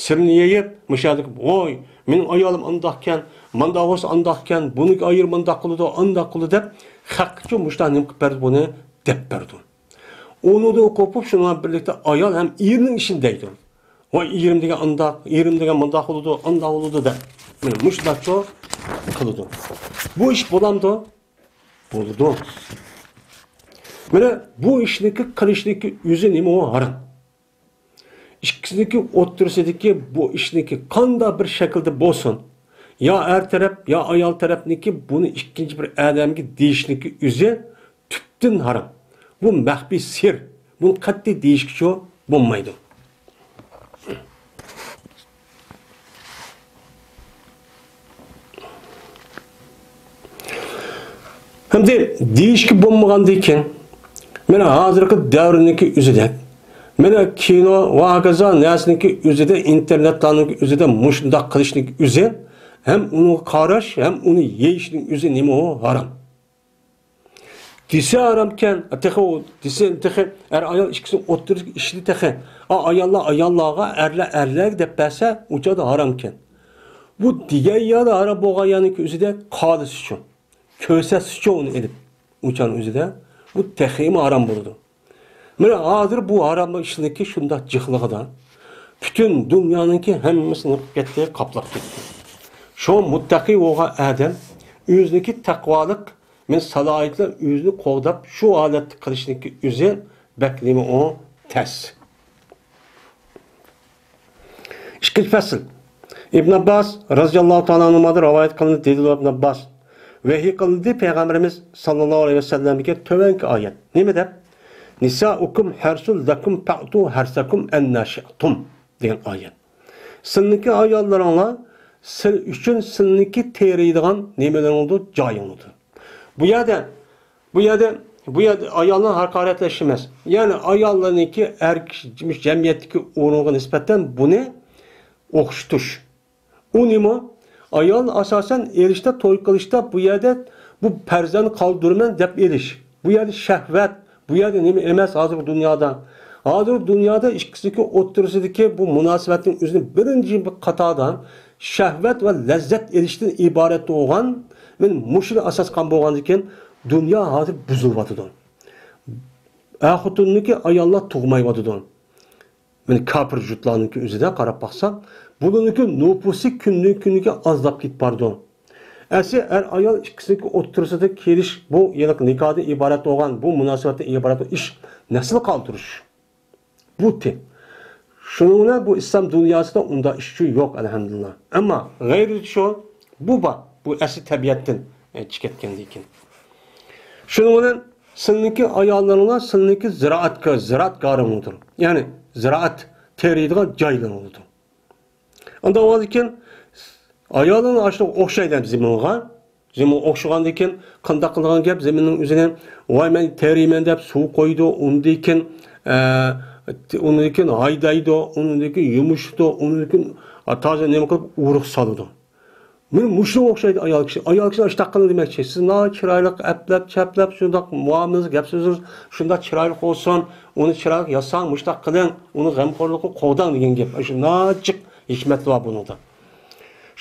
سىرىنى يېيىپ، مۇشۇ يەردىكى، ۋوي، مېنىڭ ئايالىم ئانداقكەن، مانداق بولسا ئانداقكەن، بۇنىڭكى ئايالى مانداق قىلىدۇ، ئانداق قىلىدۇ دەپ، خەققىچۇ مۇشۇنداق نېمە قىلىپ بەردى، بۇنى دەپ بەردى. ئۇنىڭدىن قوپۇپ، شۇنىڭ بىلەن بىرلىكتە ئايال ھەم ئېرىنىڭ ئىشىنى دەيدۇ. ۋاي، ئېرىم دېگەن ئانداق، ئېرىم دېگەن مانداق قىلىدۇ، ئانداق قىلىدۇ دەپ. مانا مۇشۇنداقچۇ قىلىدۇ. بۇ ئىش بولامدۇ؟ بولىدۇ. مانا بۇ ئىشنىكى قىلىشنىكى ئۆزى نېمە ئۇ؟ ھارام. ئىككىسىنىڭكى ئوتتۇرىسىدىكى بۇ ئىشنىكى قانداق بىر شەكىلدە بولسۇن، يا ئەر تەرەپ، يا ئايال تەرەپنىكى بۇنى ئىككىنچى بىر ئادەمگە دېيىشنىكى ئۆزى تۈپتىن ھارام. بۇ مەخپىي سىر. بۇنى قەتئىي دېيىشكىچۇ بولمايدۇ. ئەمدى دېيىشكە بولمىغاندىن كېيىن، مانا ھازىرقى دەۋرنىڭكى ئۆزىدە، مانا كىنو ۋە ھاكازا نەرسىنىڭكى ئۆزىدە، ئىنتېرنېتلارنىڭكى ئۆزىدە مۇشۇنداق قىلىشنىڭكى ئۆزى، ھەم ئۇنىڭغا قاراش، ھەم ئۇنى يېيىشنىڭ ئۆزى نېمە ئۇ؟ ھارام. دېسە ھارامكەن، تېخى ئۇ دېسە، تېخى ئەر-ئايال ئىككىسىنىڭ ئوتتۇرىسىدىكى ئىشنى تېخى، ئا، ئاياللار ئاياللارغا، ئەرلەر ئەرلەرگە دەپ بەرسە، ئۇ چاغدا ھارامكەن. بۇ دېگەن يەردە ھارام بولغان يەرنىڭكى ئۆزىدە قالىسىچۇ، كۆرسەتسىچۇ ئۇنى ئېلىپ، ئۇ چاغنىڭ ئۆزىدە بۇ تېخىمۇ ھارام بولىدۇ. مانا ھازىر بۇ ھارام ئىشنىڭكى شۇنداق جىقلىقىدا پۈتۈن دۇنيانىڭكى ھەممىسىنى قىلىپ كەتتى، قاپلاپ كەتتى. شۇ مۇتتەقىي بولغان ئادەم ئۆزىنىڭكى تەقۋالىق مەن سالاھىيەتلەر ئۆزىنى قوغداپ، شۇ ھالەتتە قىلىشنىڭكى ئۆزى بەك نېمە ئۇ؟ تەس. ئىككىنچى پەسىل. ئىبن ئابباس رازىياللاھۇ تائالا ئەنھۇمادىن رىۋايەت قىلىندى، دېدى ئىبن ئابباس، ۋەھىي قىلىندى پەيغەمبىرىمىز ساللاللاھۇ ئەلەيھى ۋەسەللەمگە تۆۋەنكى ئايەت. نېمە دەپ؟ نىسائۇكۇم ھەرسۇل لەكۇم فەئتۇ ھەرسەكۇم ئەننا شىئتۇم دېگەن ئايەت. سىلىنىڭكى ئاياللىرىڭلار سىل ئۈچۈن سىلىنىڭكى تېرىيدىغان نېمىلىرىڭدۇر، جايىڭدۇر. بۇ يەردە، بۇ يەردە، بۇ يەردە ئايالنىڭ ھاقارەتلەش ئەمەس. يەنى ئاياللارنىڭكى ئەر كىشى جەمئىيەتتىكى ئورنىغا نىسبەتەن بۇنى ئوخشىتىش. ئۇ نېمە؟ ئايال ئاساسەن ئېرىشتە، توي قىلىشتا بۇ يەردە بۇ پەرزەنت قالدۇرىمەن دەپ ئېلىش. بۇ يەردە شەھۋەت، بۇ يەردە نېمە ئەمەس ھازىرقى دۇنيادا. ھازىرقى دۇنيادا ئىككىسىنىڭكى ئوتتۇرىسىدىكى بۇ مۇناسىۋەتنىڭ ئۆزىنى بىرىنچى بىر قاتاردا شەھۋەت ۋە لەززەت ئېلىشتىن ئىبارەت بولغان، مانا مۇشۇنى ئاساس قىلغان بولغاندىكىن دۇنيا ھازىر بۇزۇلۇۋاتىدۇ. ئەر خوتۇننىڭكى ئاياللار تۇغمايۋاتىدۇ. مانا كاپىر يۇرتلارنىڭكى ئۆزىدە قاراپ باقساق، بۇلارنىڭكى نوپۇسى كۈندىن كۈنگە ئازلاپ كېتىپ بارىدۇ. ئەسلى ئەر-ئايال ئىككىسىنىڭكى ئوتتۇرىسىدا كېلىش، بۇ يەنى نىكاھدىن ئىبارەت بولغان، بۇ مۇناسىۋەتتىن ئىبارەت بولغان ئىش نەسىل قالدۇرۇش. بۇتى. شۇنىڭ بىلەن بۇ ئىسلام دۇنياسىدا ئۇنداق ئىش يوق، ئەلھەمدۇلىللا. ئەمما غەيرىتى شۇ، بۇ بار. بۇ ئەسلى تەبىئەتتىن، ئە، چىقىپ كەتكەندىن كېيىن. شۇنىڭ بىلەن سىلىنىڭكى ئاياللىرىڭلار سىلىنىڭكى زىرائەتكە، زىرائەتكارىڭلاردۇر. يەنى زىرائەت تېرىيدىغان جايلىرىڭلاردۇر. ئاندىن ئۇنىڭدىن كېيىن ئايالىڭ ئاشۇنىڭغا ئوخشايدۇ زېمىنغا. زېمىنغا ئوخشىغاندىن كېيىن قانداق قىلىدىغان گەپ زېمىننىڭ ئۆزىنى، ۋاي مەن تېرىيمەن دەپ سۇ قويىدۇ، ئۇنىڭدىن كېيىن، ئە، ئۇنىڭدىن كېيىن ھايدايدۇ، ئۇنىڭدىن كېيىن يۇمشىتىدۇ، ئۇنىڭدىن كېيىن تازا نېمە قىلىپ ئۇرۇق سالىدۇ. مانا مۇشۇنىڭغا ئوخشايدۇ ئايال كىشى. ئايال كىشى ئاشتاق قىلىڭ دېمەكچى. سىز ناھايىتى چىرايلىق ئەپلەپ، چەپلەپ، شۇنداق مۇئامىلىڭىز، گەپ سۆزىڭىز شۇنداق چىرايلىق بولسۇن، ئۇنى چىرايلىق ياساڭ، مۇشتاق قىلىڭ، ئۇنىڭ غەمخورلۇقىنى قوغداڭ دېگەن گەپ. شۇ ناچىق ھېكمەتلەر بار بۇنىڭدا.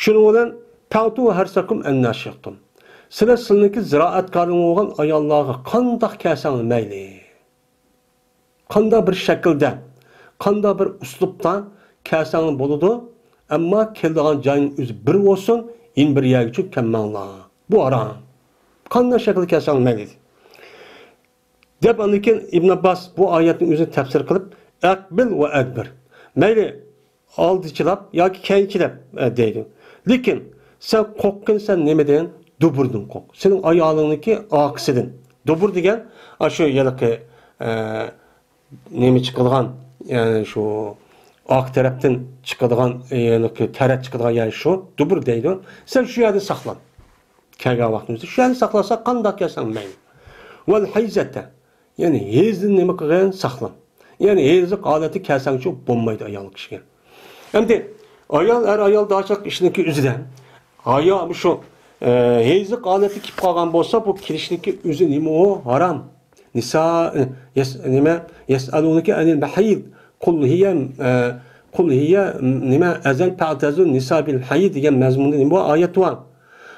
شۇنىڭ بىلەن پەغتۇ ھەرسەكۇم ئەننەشىقتۇم. سىلەر سىلىنىڭكى زىرائەتكارلىرىڭ بولغان ئاياللارغا قانداق كەلسەڭلار مەيلى. قانداق بىر شەكىلدە، قانداق بىر ئۇسلۇبتا كەلسەڭلار بولىدۇ، ئەمما كېلىدىغان جاينىڭ ئۆزى بىر بولسۇن، يەنە بىر يەرگىچە كەلمەڭلار. بۇ ھارام. قانداق شەكىلدە كەلسەڭلار مەيلى. دەپ ئاندىن كېيىن ئىبن ئابباس بۇ ئايەتنىڭ ئۆزىنى تەپسىر قىلىپ، ئەقبىل ۋە ئەدبىر. مەيلى ئالدىچىلاپ ياكى كەينىچىلەپ، ئە، دەيدۇ. لېكىن سەن قورققىن، سەن نېمىدىن؟ دۇبۇردىن قورق. سېنىڭ ئايالىڭنىڭكى ئارقىسىدىن. دۇبۇر دېگەن، ئاشۇ ھېلىقى، ئە، نېمە چىقىدىغان، يەنى شۇ ئارقا تەرەپتىن چىقىدىغان، ھېلىقى تەرەت چىقىدىغان يەر شۇ، دۇبۇر دەيدۇ. سەن شۇ يەردە ساقلان. كەلگەن ۋاقتىمىزدا شۇ يەرنى ساقلاساق، قانداق كەلسەڭ مەيلى. ۋەل ھەيزەتە، يەنى ھەيزدىن نېمە قىلغىن؟ ساقلان. يەنى ھەيزلىق ھالەتتە كەلسەڭچۇ بولمايدۇ ئايال كىشىگە. ئەمدى ئايال، ئەر ئايال داچىلىق ئىشنىڭكى ئۆزىدە ھايا مۇشۇ، ئە، ھەيزلىق ھالەتتە كېلىپ قالغان بولسا، بۇ كېلىشنىڭكى ئۆزى نېمە ئۇ؟ ھارام. نىسا، ئە، يەس-، نېمە؟ يەسئەلۇنىكە ئەنىل مەھىد. قۇل ھىيە، ئە، قۇل ھىيە، نېمە، ئەزەن پەتەزۇ نىسا بىل ھەيد دېگەن مەزمۇندا نېمە بار؟ ئايەت بار.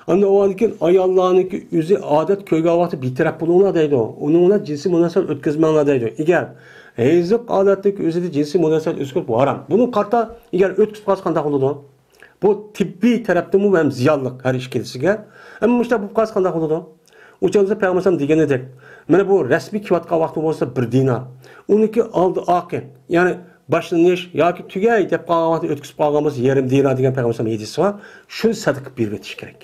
ئەمدى ئۇنىڭدىن كېيىن ئاياللارنىڭكى ئۆزى ئادەت كۆرگەن ۋاقىتتا بىتەرەپ بولۇڭلار دەيدۇ. ئۇنىڭ بىلەن جىنسىي مۇناسىۋەت ئۆتكۈزمەڭلار دەيدۇ. ئەگەر ھەيزلىق ھالەتتىكى ئۆزىدە جىنسىي مۇناسىۋەت ئۆتكۈزۈپ ھارام. بۇنىڭغا قارىتا ئەگەر ئۆتكۈزۈپ قالسا قانداق بولىدۇ؟ بۇ تېببىي تەرەپتىنمۇ ھەم زىيانلىق ھەر ئىككىلىسىگە. ئەمما مۇشۇنداق بولۇپ قالسا قانداق بولىدۇ؟ ئۇ چاغدا پەيغەمبەر ئەلەيھىسسالام دېگىنىدەك، مانا بۇ رەسمىي كىيىۋاتقان ۋاقتى بولسا بىر دىنار. ئۇنىڭكى ئالدى ئارقى، يەنى باشلىنىش ياكى تۈگەي دەپ قالغان ۋاقتى ئۆتكۈزۈپ قالغان بولسا يېرىم دىنار دېگەن پەيغەمبەر ئەلەيھىسسالام ھەدىسى بار. شۇنى سەدىقە بېرىۋېتىش كېرەك.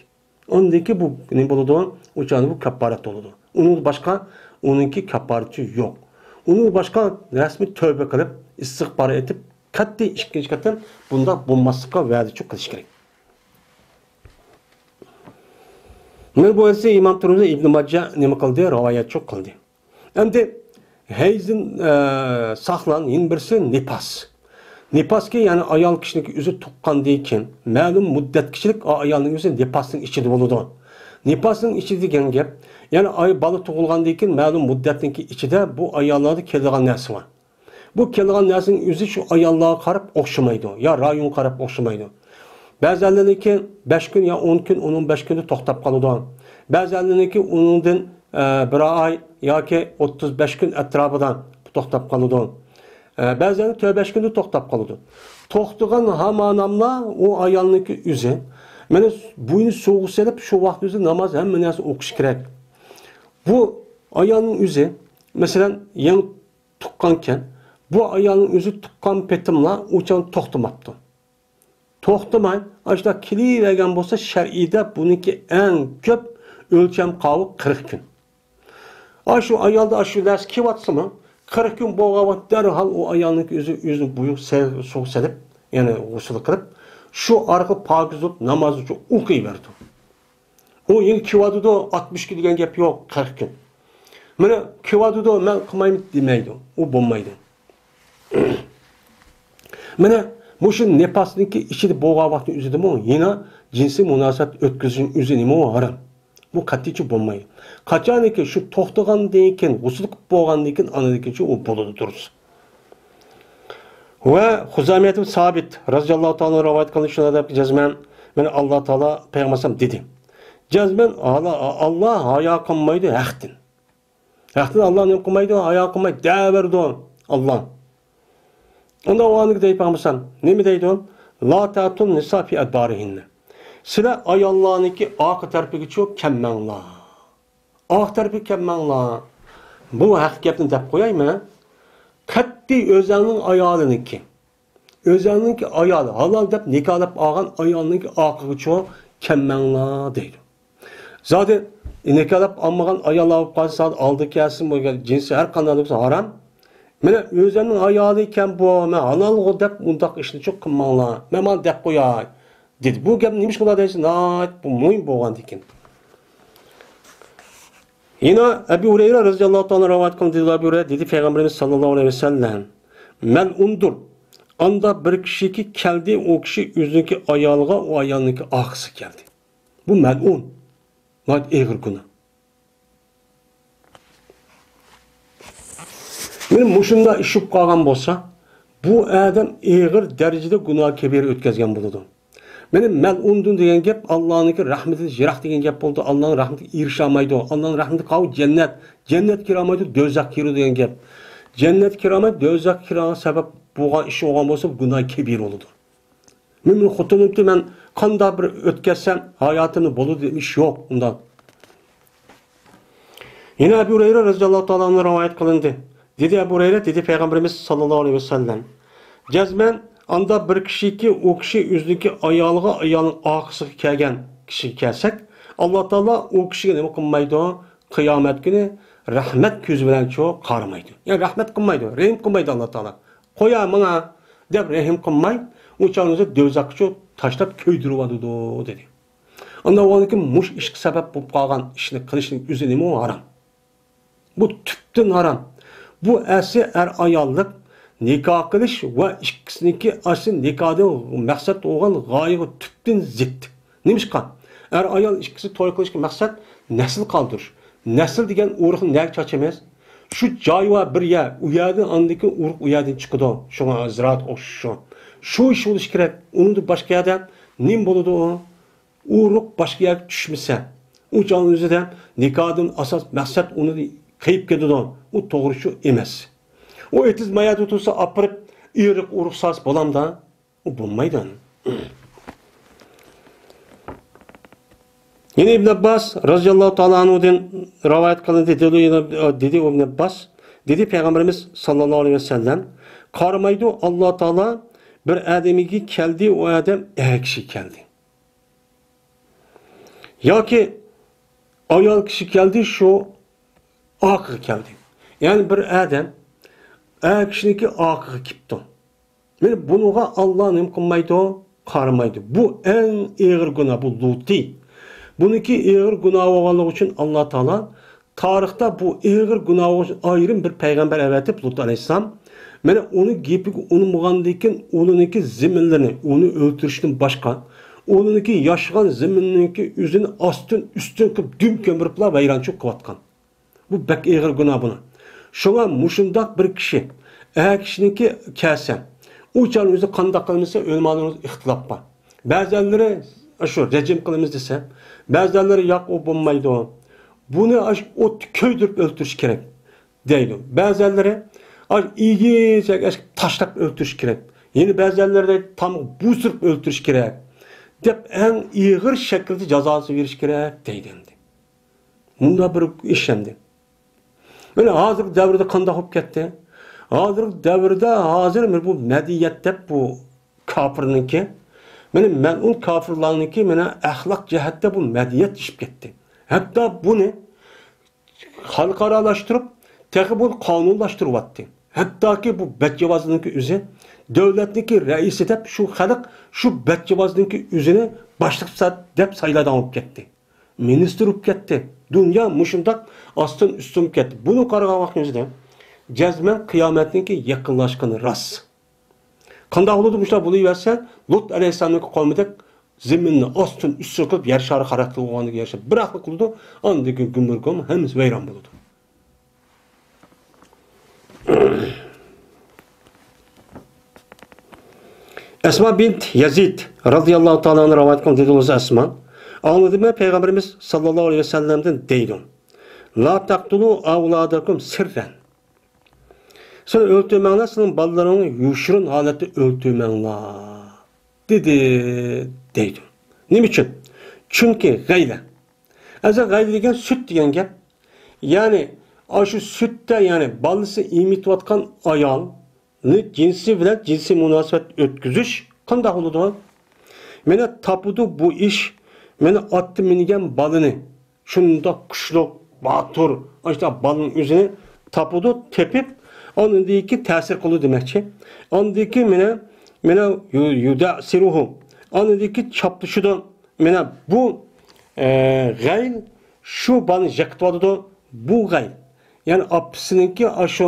ئاندىن كېيىن بۇ نېمە بولىدۇ؟ ئۇ چاغدا بۇ كاپپارەت بولىدۇ. ئۇنىڭدىن باشقا ئۇنىڭكى كاپپارىتى يوق. ئۇنىڭدىن باشقا رەسمىي تۆبە قىلىپ، ئىستىغپار ئېيتىپ، قەتئىي ئىككىنچى قېتىم بۇنداق بولماسلىققا ۋەدىچۇ قىلىش كېرەك. مانا بۇ ھەدىسنى ئىمام تۇرمۇزى، ئىبن ماجە نېمە قىلدى؟ رىۋايەتچۇ قىلدى. ئەمدى ھەيزدىن، ئە، ساقلان، يەنە بىرسى نىپاس. نىپاسكى، يەنى ئايال كىشىنىڭكى ئۆزى تۇغقاندىن كېيىن مەلۇم مۇددەتكىچىلىك ئا-، ئايالنىڭ ئۆزى نىپاسنىڭ ئىچىدە بولىدۇ. نىپاسنىڭ ئىچى دېگەن گەپ، يەنى ئاي-، بالا تۇغۇلغاندىن كېيىن مەلۇم مۇددەتنىڭكى ئىچىدە بۇ ئاياللاردا كېلىدىغان نەرسە بار. بۇ كېلىدىغان نەرسىنىڭ ئۆزى شۇ ئاياللارغا قاراپ ئوخشىمايدۇ، يا رايونغا قاراپ ئوخشىمايدۇ. بەزىلەرنىڭكى بەش كۈن يا ئون كۈن، ئون بەش كۈندە توختاپ قالىدۇ. بەزىلەرنىڭكى ئۇنىڭدىن، ئە، بىر ئاي ياكى ئوتتۇز بەش كۈن ئەتراپىدا توختاپ قالىدۇ. ئە، بەزىلەرنىڭ تۆت بەش كۈندە توختاپ قالىدۇ. توختىغان ھاماناملا ئۇ ئايالنىڭكى ئۆزى. مانا بوينى سۇغا سېلىپ، شۇ ۋاقىت ئۆزى ناماز، ھەممە نەرسە ئوقۇش كېرەك. بۇ ئايالنىڭ ئۆزى، مەسىلەن، يېڭى تۇغقانكەن، بۇ ئايالنىڭ ئۆزى تۇغقان پېتىملا ئۇ چاغدا توختىماپتۇ. توختىماي، ئاشۇنداق كېلىۋەرگەن بولسا، شەرئىيدە بۇنىڭكى ئەڭ كۆپ ئۆلچەم قاۋۇ قىرىق كۈن. ئاشۇ ئايالدا ئاشۇ نەرسە كېلىۋاتسىمۇ، قىرىق كۈن بولغان ۋاقىت دەرھال ئۇ ئايالنىڭكى ئۆزى، ئۆزىنى بۇيۇق سە-، سۇغا سېلىپ، يەنى غۇسۇل قىلىپ، شۇ ئارقىلىق پاكىز بولۇپ، ناماز ئۈچۈن ئۇخلىيىۋېرىدۇ. ئۇ يەنە كېلىۋاتىدۇ، ئاتمىش كۈن دېگەن گەپ يوق، قىرىق كۈن. مانا كېلىۋاتىدۇ، مەن قىلمايمەن دېمەيدۇ، ئۇ بولمايدۇ. مانا مۇشۇ نىپاسنىڭكى ئىچىدە بولغان ۋاقىتنىڭ ئۆزىدىمۇ يەنە جىنسىي مۇناسىۋەت ئۆتكۈزۈشنىڭ ئۆزى نېمە ھارام. بۇ قەتئىيچە بولمايدۇ. قاچانكى شۇ توختىغاندىن كېيىن، غۇسۇل قىلىپ بولغاندىن كېيىن، ئاندىن كېيىنچە ئۇ بولىدۇ، دۇرۇس. ۋە خۇزامىيەت ئىبن سابىت رەزىياللاھۇ تائالا رىۋايەت قىلدى، شۇنداق دەپ جەزمەن، مانا ئاللا تائالا پەيغەمبەر ئەلەيھىسسالام دېدى. جەزمەن ئاللا، ئاللا ھايا قىلمايدۇ ھەقتىن. ھەقتىن ئاللا نېمە قىلمايدۇ؟ ھايا قىلمايدۇ، دەۋېرىدۇ ئاللا. ئۇندا ئۇ ئاندىكى دەيدۇ پەيغەمبەر ئەلەيھىسسالام، نېمە دەيدۇ؟ لا تەئتۇن نىسا فى ئەدبارىھىننە. سىلەر ئاياللارنىڭكى ئارقا تەرىپىگىچۇ كەلمەڭلار. ئارقا تەرىپىگە كەلمەڭلار. بۇ ھەق گەپنى دەپ قوياي مەن. قەتئىي ئۆزەڭنىڭ ئايالىنىڭكى، ئۆزەڭنىڭكى ئايالى، ھالال دەپ نىكاھلاپ ئالغان ئايالنىڭكى ئارقىغىچۇ كەلمەڭلار دەيدۇ. زادى نىكاھلاپ ئالمىغان ئاياللار بولۇپ قالسا، ئالدى كەلسىن، بۇ جىنسى ھەر قانداق بولسا ھارام. مانا ئۆزەمنىڭ ئايالى ئىكەن بۇ، مەن ھالالغۇ دەپ مۇنداق ئىشنىچۇ قىلماڭلار. مەن مانا دەپ قوياي، دېدى. بۇ گەپنى نېمىشقا ئۇلار دەيسىز؟ ناھايىتى بۇ مۇھىم بولغاندىكىن. يەنە ئەبۇ ھۇرەيرە رەزىياللاھۇ تائالا رىۋايەت قىلدى، دەيدۇ ئەبۇ ھۇرەيرە، دېدى پەيغەمبىرىمىز ساللاللاھۇ ئەلەيھى ۋەسەللەم، مەلئۇندۇر. ئاندا بىر كىشىكى كەلدى، ئۇ كىشى ئۆزىنىڭكى ئايالىغا، ئۇ ئايالنىڭكى ئارقىسىغا كەلدى. بۇ مەلئۇن. ناھايىتى ئېغىر گۇناھ. مانا مۇشۇنداق ئىش بولۇپ قالغان بولسا، بۇ ئادەم ئېغىر دەرىجىدە گۇناھ كەبىرە ئۆتكەزگەن بولىدۇ. مانا مەلئۇندۇر دېگەن گەپ ئاللانىڭكى رەھمىتىدىن يىراق دېگەن گەپ بولىدۇ. ئاللانىڭ رەھمىتىگە ئېرىشەلمەيدۇ. ئاللانىڭ رەھمىتى قاۋۇ جەننەت. جەننەتكە كىرەلمەيدۇ، دوزاخقا كىرىدۇ دېگەن گەپ. جەننەتكە كىرەلمەي، دوزاخقا كىرىدىغان سەۋەب بولغان ئىش بولغان بولسا، گۇناھ كەبىرە بولىدۇ. مەن بۇنى خوتۇنۇمتى مەن قانداق بىر ئۆتكەزسەم، ھاياتىمنى بولىدۇ دېگەن ئىش يوق ئۇنداق. يەنە ئەبۇ ھۇرەيرە رەزىياللاھۇ تائالا ئەنھۇ رىۋايەت قىلىندى. دېدى ئەبۇ ھۇرەيرە، دېدى پەيغەمبىرىمىز ساللاللاھۇ ئەلەيھى ۋەسەللەم، جەزمەن ئاندا بىر كىشىكى، ئۇ كىشى ئۆزىنىڭكى ئايالىغا، ئايالنىڭ ئارقىسىغا كەلگەن كىشىگە كەلسەك، ئاللا تائالا ئۇ كىشىگە نېمە قىلمايدۇ؟ قىيامەت كۈنى رەھمەت كۆزى بىلەنچۇ قارىمايدۇ. يەنى رەھمەت قىلمايدۇ، رەھىم قىلمايدۇ ئاللا تائالا. قويا ماڭا دەپ رەھىم قىلماي، ئۇ چاغنىڭ ئۆزىدە دوزاخقىچۇ تاشلاپ كۆيدۈرۈۋالىدۇ، دېدى. ئاندىن بولغاندىن كېيىن مۇشۇ ئىشقا سەۋەب بولۇپ قالغان ئىشنى قىلىشنىڭ ئۆزى نېمە ھارام؟ بۇ تۈپتىن ھارام. بۇ ئەسلى ئەر-ئاياللىق نىكاھ قىلىش ۋە ئىككىسىنىڭكى ئەسلى نىكاھدىن مەقسەت بولغان غايىغا تۈپتىن زىت. نېمىشقا؟ ئەر-ئايال ئىككىسى توي قىلىشقا مەقسەت نەسىل قالدۇرۇش. نەسىل دېگەن ئۇرۇقنى نەگە چاچىمىز؟ شۇ جاي بار بىر يەر، ئۇ يەردىن ئاندىن كېيىن ئۇرۇق ئۇ يەردىن چىقىدۇ. شۇڭا زىرائەت ئوخشىشى شۇ. شۇ ئىش بولۇشى كېرەك. ئۇنىڭدىن باشقا يەردە نېمە بولىدۇ ئۇ؟ ئۇرۇق باشقا يەرگە چۈشمىسە، ئۇ چاغنىڭ ئۆزىدە نىكاھدىن ئاساس مەقسەت ئۇنى قېيىپ كېتىدۇ. ئۇ توغرا شۇ ئەمەس. ئۇ ئېتىز مايادا تۇرسا ئاپىرىپ ئېرىق ئۇرۇق سالسا بولامدا؟ ئۇ بولمايدۇ. يەنە ئىبن ئابباس رەزىياللاھۇ تائالا ئەنھۇدىن رىۋايەت قىلىندى، دېدى، دېدى ئىبن ئابباس، دېدى پەيغەمبىرىمىز ساللاللاھۇ ئەلەيھى ۋەسەللەم، قارىمايدۇ، ئاللا تائالا بىر ئادەمگە كەلدى، ئۇ ئادەم ئەر كىشىگە كەلدى. ياكى ئايال كىشى كەلدى، شۇ ئارقىغا كەلدى. يەنى بىر ئادەم ئەر كىشىنىڭكى ئارقىغا كېپتۇ. مانا بۇنىڭغا ئاللا نېمە قىلمايدۇ؟ قارىمايدۇ. بۇ ئەڭ ئېغىر گۇناھ، بۇ لۇتى. بۇنىڭكى ئېغىر گۇناھ بولغانلىقى ئۈچۈن ئاللا تائالا تارىختا بۇ ئېغىر گۇناھ بولغان ئۈچۈن ئايرىم بىر پەيغەمبەر ئەۋەتىپ، لۇت ئەلەيھىسسالام، مانا ئۇنىڭ گېپىگە ئۇنىمىغاندىن كېيىن ئۇلىنىڭكى زېمىنلىرىنى، ئۇنى ئۆلتۈرۈشتىن باشقا، ئۇلىنىڭكى ياشىغان زېمىنىنىڭكى ئۆزىنى ئاستىن ئۈستۈن قىلىپ دۈم كۆمۈرۈپلا ۋەيرانچىلىق قىلىۋاتقان. بۇ بەك ئېغىر گۇناھ بۇنىڭ. شۇڭا مۇشۇنداق بىر كىشى، ئەر كىشىنىڭكى كەلسە، ئۇ چاغنىڭ ئۆزى قانداق قىلمىسا، ئۆلىمالىرىمىز ئىختىلاپ بار. بەزەنلىرى شۇ رەجىم قىلىمىز دېسە، بەزەنلىرى ياق، ئۇ بولمايدۇ. بۇنى ئاشۇ ئوتتا كۆيدۈرۈپ ئۆلتۈرۈش كېرەك دەيدۇ. بەزەنلىرى ئاشۇ ئېگىز يەرگە ئاشۇ تاشلاپ ئۆلتۈرۈش كېرەك. يەنە بەزەنلىرى تامغا بۇ سۈرۈپ ئۆلتۈرۈش كېرەك دەپ ئەڭ ئېغىر شەكىلدە جازاسى بېرىش كېرەك دەيدۇ ئەمدى. مۇنداق بىر ئىش ئەمدى. مانا ھازىرقى دەۋردە قانداق بولۇپ كەتتى؟ ھازىرقى دەۋردە ھازىر مانا بۇ مەدەنىيەت دەپ بۇ كاپىرنىڭكى، مانا مەلئۇن كاپىرلارنىڭكى مانا ئەخلاق جەھەتتە بۇ مەدەنىيەت ئېشىپ كەتتى. ھەتتا بۇنى خەلقئارالاشتۇرۇپ، تېخى بۇنى قانۇنلاشتۇرۇۋاتتى. ھەتتاكى بۇ بەتجاۋازنىڭكى ئۆزى دۆلەتنىڭكى رەئىسى دەپ شۇ خەلق شۇ بەتجاۋازنىڭكى ئۆزىنى باشلىق دەپ سايلايدىغان بولۇپ كەتتى. مىنىستىر بولۇپ كەتتى. دۇنيا مۇشۇنداق ئاستىن ئۈستۈن بولۇپ كەتتى. بۇنى قارىغان ۋاقتىمىزدا جەزمەن قىيامەتنىڭكى يېقىنلاشقىنى راست. قانداق بولىدۇ مۇشۇنداق بولۇۋەرسە، لۇت ئەلەيھىسسالامنىڭكى قومىدەك زېمىننى ئاستىن ئۈستۈن قىلىپ يەر شارى خاراب قىلغانغا ئوخشاپ بىر ھەقلىق قىلىدۇ، ئاندىن كېيىن گۈمبۈر گۈم ھەممىسى ۋەيران بولىدۇ. ئەسما بىنت يەزىد رەزىياللاھۇ تائالا ئەنھا رىۋايەت قىلغان دېدى ئۇلۇغ ئەسما، ئاڭلىدىم مەن پەيغەمبىرىمىز ساللاللاھۇ ئەلەيھى ۋەسەللەمدىن دەيدۇ، لا تقتلوا أولادكم سرا. سىلەر ئۆلتۈرمەڭلار، سىلەرنىڭ بالىلىرىڭنى يوشۇرۇن ھالەتتە ئۆلتۈرمەڭلار، دېدى، دەيدۇ. نېمە ئۈچۈن؟ چۈنكى غەيلە. ئەزە غەيلە دېگەن سۈت دېگەن گەپ. يەنى ئاشۇ سۈتتە، يەنى بالىسى ئېمىتىۋاتقان ئايالنى جىنسى بىلەن جىنسىي مۇناسىۋەت ئۆتكۈزۈش قانداق بولىدۇ؟ مانا تاپىدۇ بۇ ئىش، مانا ئاتتا مىنگەن بالىنى، شۇنداق كۈچلۈك، باتۇر، ئاشۇنداق بالىنىڭ ئۆزىنى تاپىدۇ، تېپىپ، ئاندىن كېيىن تەسىر قىلىدۇ دېمەكچى. ئاندىن كېيىن مانا، مانا يۇ-، يۇدەسىرۇھۇ. ئاندىن كېيىن چاپلىشىدۇ. مانا بۇ، ئە، غەيل شۇ بالىنى يىقىتىۋاتىدۇ. بۇ غەيل. يەنى ئاپىسىنىڭكى ئاشۇ،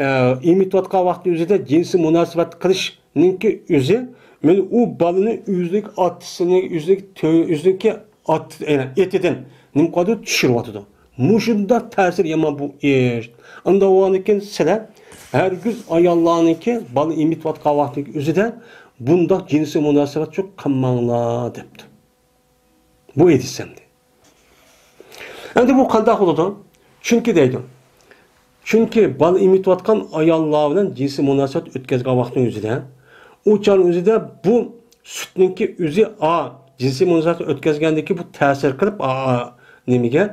ئە، ئېمىتىۋاتقان ۋاقتى ئۆزىدە جىنسىي مۇناسىۋەت قىلىشنىڭكى ئۆزى، مانا ئۇ بالىنى ئۆزىنىڭ ئاتىسىنىڭ، ئۆزىنىڭ تۆ-، ئۆزىنىڭكى ئات-، يەنى ئېتىدىن نېمە قىلىۋاتىدۇ؟ چۈشۈرۈۋاتىدۇ. مۇشۇنداق تەسىر يامان بۇ ئىش. ئانداق بولغاندىكىن سىلەر ھەرگىز ئاياللارنىڭكى بالا ئېمىتىۋاتقان ۋاقتىنىڭ ئۆزىدە بۇنداق جىنسىي مۇناسىۋەت قىلماڭلار دەپتۇ. بۇ ھەدىس ئەمدى. ئەمدى بۇ قانداق بولىدۇ؟ چۈنكى دەيدۇ. چۈنكى بالا ئېمىتىۋاتقان ئاياللار بىلەن جىنسىي مۇناسىۋەت ئۆتكەزگەن ۋاقىتنىڭ ئۆزىدە، ئۇ چاغنىڭ ئۆزىدە بۇ سۈتنىڭكى ئۆزى، ئا، جىنسىي مۇناسىۋەت ئۆتكەزگەندىكىن بۇ تەسىر قىلىپ، ئا، ئا، نېمىگە؟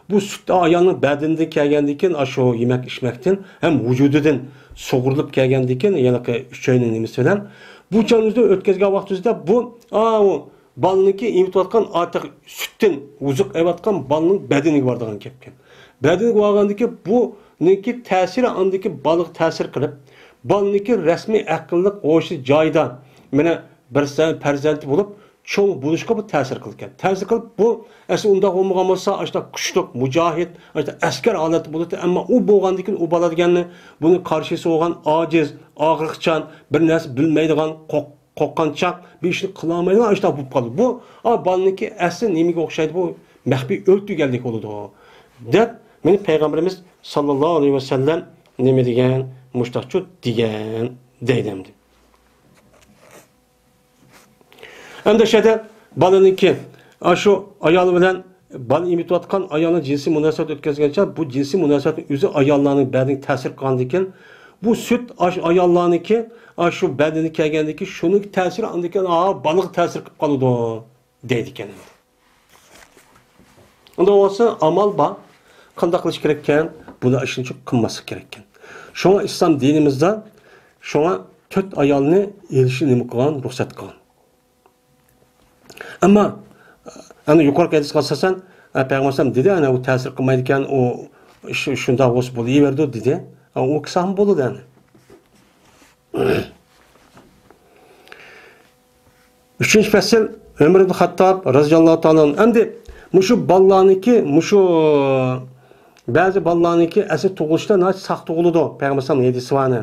بۇ سۈت ئايالنىڭ بەدىنىدىن كەلگەندىكىن، ئاشۇ يېمەك ئىچمەكتىن ھەم ۋۇجۇدىدىن سۇغۇرۇلۇپ كەلگەندىكىن، ھېلىقى ئۈچەينىڭ نېمىسى بىلەن بۇ چاغنىڭ ئۆزىدە ئۆتكەزگەن ۋاقتىمىزدا بۇ، ئا، ئۇ بالىنىڭكى ئېمىتىۋاتقان ئارتۇق سۈتتىن ئوزۇق ئېلىۋاتقان بالىنىڭ بەدىنىگە بارىدىغان گەپكەن. بەدىنىگە بارغاندىكىن بۇنىڭكى تەسىرى ئاندىكى بالىغا تەسىر قىلىپ، بالىنىڭكى رەسمىي ئەقىللىق ھوشى جايىدا، مانا بىر سەن پەرزەنتى بولۇپ، چوڭ بولۇشقا بۇ تەسىر قىلىدىكەن. تەسىر قىلىپ، بۇ ئەسلى ئۇنداق بولمىغان بولسا، ئاشۇنداق كۈچلۈك، مۇجاھىد، ئاشۇنداق ئەسكەر ھالەتتە بولىدۇ. ئەمما ئۇ بولغاندىكىن ئۇ بالا دېگەننى بۇنىڭ قارشىسى بولغان ئاجىز، ئاغرىقچان، بىر نەرسە بىلمەيدىغان، قورق-، قورققانچاق، بىر ئىشنى قىلالمايدىغان ئاشۇنداق بولۇپ قالىدۇ. بۇ، ئا، بالىنىڭكى ئەسلى نېمىگە ئوخشايدۇ؟ بۇ مەخپىي ئۆلتۈرگەنلىك بولىدۇ، دەپ مانا پەيغەمبىرىمىز ساللاللاھۇ ئەلەيھى ۋەسەللەم نېمە دېگەن؟ مۇشتاقچۇ دېگەن دەيدۇ ئەمدى. ئەمدى شۇ يەردە بالىنىڭكى، ئاشۇ ئايال بىلەن بالا ئېمىتىۋاتقان ئايالنىڭ جىنسىي مۇناسىۋەت ئۆتكۈزگەنچە، بۇ جىنسىي مۇناسىۋەتنىڭ ئۆزى ئاياللارنىڭ بەدىنىگە تەسىر قىلغاندىكىن، بۇ سۈت ئاشۇ ئاياللارنىڭكى، ئاشۇ بەدىنىگە كەلگەندىكىن، شۇنىڭ تەسىرى ئاندىن كېيىن، ئا، بالىغا تەسىر قىلىپ قالىدۇ، دەيدىكەن. ئۇنداق بولسا ئامال بار. قانداق قىلىش كېرەككەن؟ بۇنداق ئىشنى قىلماسلىق كېرەككەن. شۇڭا ئىسلام دىنىمىزدا شۇڭا تۆت ئايالنى ئېلىشنى نېمە قىلغان؟ رۇخسەت قىلغان. ئەمما، ئەنە يۇقىرىقى ھەدىسكە ئاساسەن، ئە، پەيغەمبەر ئەلەيھىسسالام دېدى، ئەنە ئۇ تەسىر قىلمايدىكەن، ئۇ شۇ-، شۇنداق بولسا بولۇۋېرىدۇ دېدى. ئە، ئۇ كىسا ھەم بولىدۇ ئەنە. ئۈچىنچى پەسىل، ئۆمەر ئىبن خەتتاب رەزىياللاھۇ تائالا ئەنھۇ. ئەمدى مۇشۇ بالىلارنىڭكى، مۇشۇ بەزى بالىلارنىڭكى ئەسلى تۇغۇلۇشتا ناھايىتى ساق تۇغۇلىدۇ. پەيغەمبەر ئەلەيھىسسالام ھەدىسى بار ئەنە.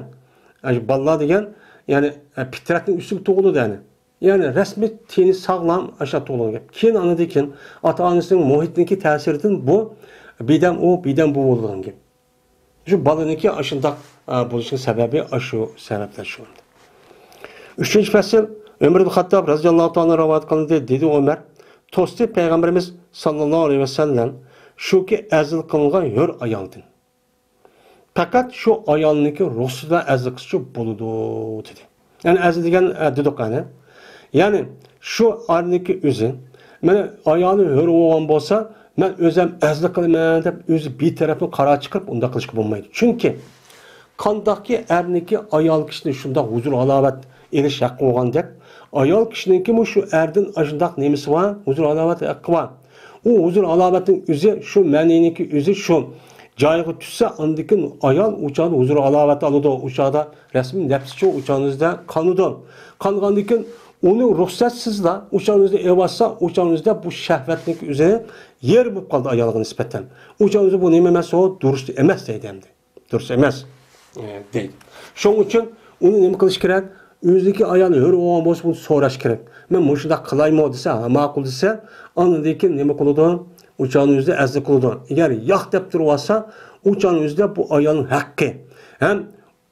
ئە، بالىلار دېگەن، يەنى، ئە، پىترەتنىڭ ئۈستىگە تۇغۇلىدۇ يەنى. يەنى رەسمىي تېنى ساغلام، ئاشۇنداق تۇغۇلغان گەپ. كېيىن ئاندىن كېيىن ئاتا-ئانىسىنىڭ مۇھىتىنىڭكى تەسىرىدىن بۇ بىردەم ئۇ، بىردەم بۇ بولىدىغان گەپ. شۇ بالىنىڭكى ئاشۇنداق، ئە، بولۇشىنىڭ سەۋەبى ئاشۇ سەۋەبلەر شۇ. ئۈچىنچى پەسىل، ئۆمەر ئىبن خەتتاب رەزىياللاھۇ تائالا رىۋايەت قىلىندى، دېدى ئۆمەر، توستى پەيغەمبىرىمىز ساللاللاھۇ ئەلەيھى ۋەسەللەم، شۇكى ئەزىل قىلىنغان ھۆر ئايالدىن. پەقەت شۇ ئايالنىڭكى رۇخسىتى بىلەن ئەزىل قىلسىچۇ بولىدۇ، دېدى. يەنى ئەزىل دېگەن، ئە، دېدۇق يەنى. يەنى شۇ ئەرنىڭكى ئۆزى، مانا ئايالى ھۆر بولغان بولسا، مەن ئۆزۈم ئەزىل قىلىمەن دەپ ئۆزى بىتەرەپلىك قارار چىقىرىپ ئۇنداق قىلىشقا بولمايدۇ. چۈنكى قانداقكى ئەرنىڭكى ئايال كىشىنى شۇنداق ھۇزۇر ھالاۋەت ئېلىش ھەققى بولغاندەك، ئايال كىشىنىڭكىمۇ شۇ ئەردىن ئاشۇنداق نېمىسى بار، ھۇزۇر ھالاۋەت ھەققى بار. ئۇ ھۇزۇر ھالاۋەتنىڭ ئۆزى، شۇ مەنىنىڭكى ئۆزى شۇ جايىغا چۈشسە، ئاندىن كېيىن ئايال ئۇ چاغدا ھۇزۇر ھالاۋەت ئالىدۇ، ئۇ چاغدا رەسمىي نەپسىچۇ ئۇ چاغنىڭ ئۆزىدە قانىدۇ. قانغاندىن كېيىن ئۇنى رۇخسەتسىزلا ئۇ چاغنىڭ ئۆزىدە ئېلىۋاتسا، ئۇ چاغنىڭ ئۆزىدە بۇ شەھۋەتنىڭكى ئۆزى يېرىم بولۇپ قالدى ئايالغا نىسبەتەن. ئۇ چاغنىڭ ئۆزى بۇ نېمە ئەمەس، ئۇ دۇرۇس ئەمەس دەيدۇ ئەمدى. دۇرۇس ئەمەس، ئە، دەيدۇ. شۇنىڭ ئۈچۈن ئۇنى نېمە قىلىش كېرەك؟ ئۆزىنىڭكى ئايالى ھۆر بولغان بولسا، بۇنى سوراش كېرەك. مەن مۇشۇنداق قىلايمۇ دېسە، ھە، ماقۇل دېسە، ئاندىن كېيىن نېمە قىلىدۇ؟ ئۇ چاغنىڭ ئۆزىدە ئەزىل قىلىدۇ. ئەگەر ياق دەپ تۇرۇۋالسا، ئۇ چاغنىڭ ئۆزىدە بۇ ئايالنىڭ ھەققى. ھەم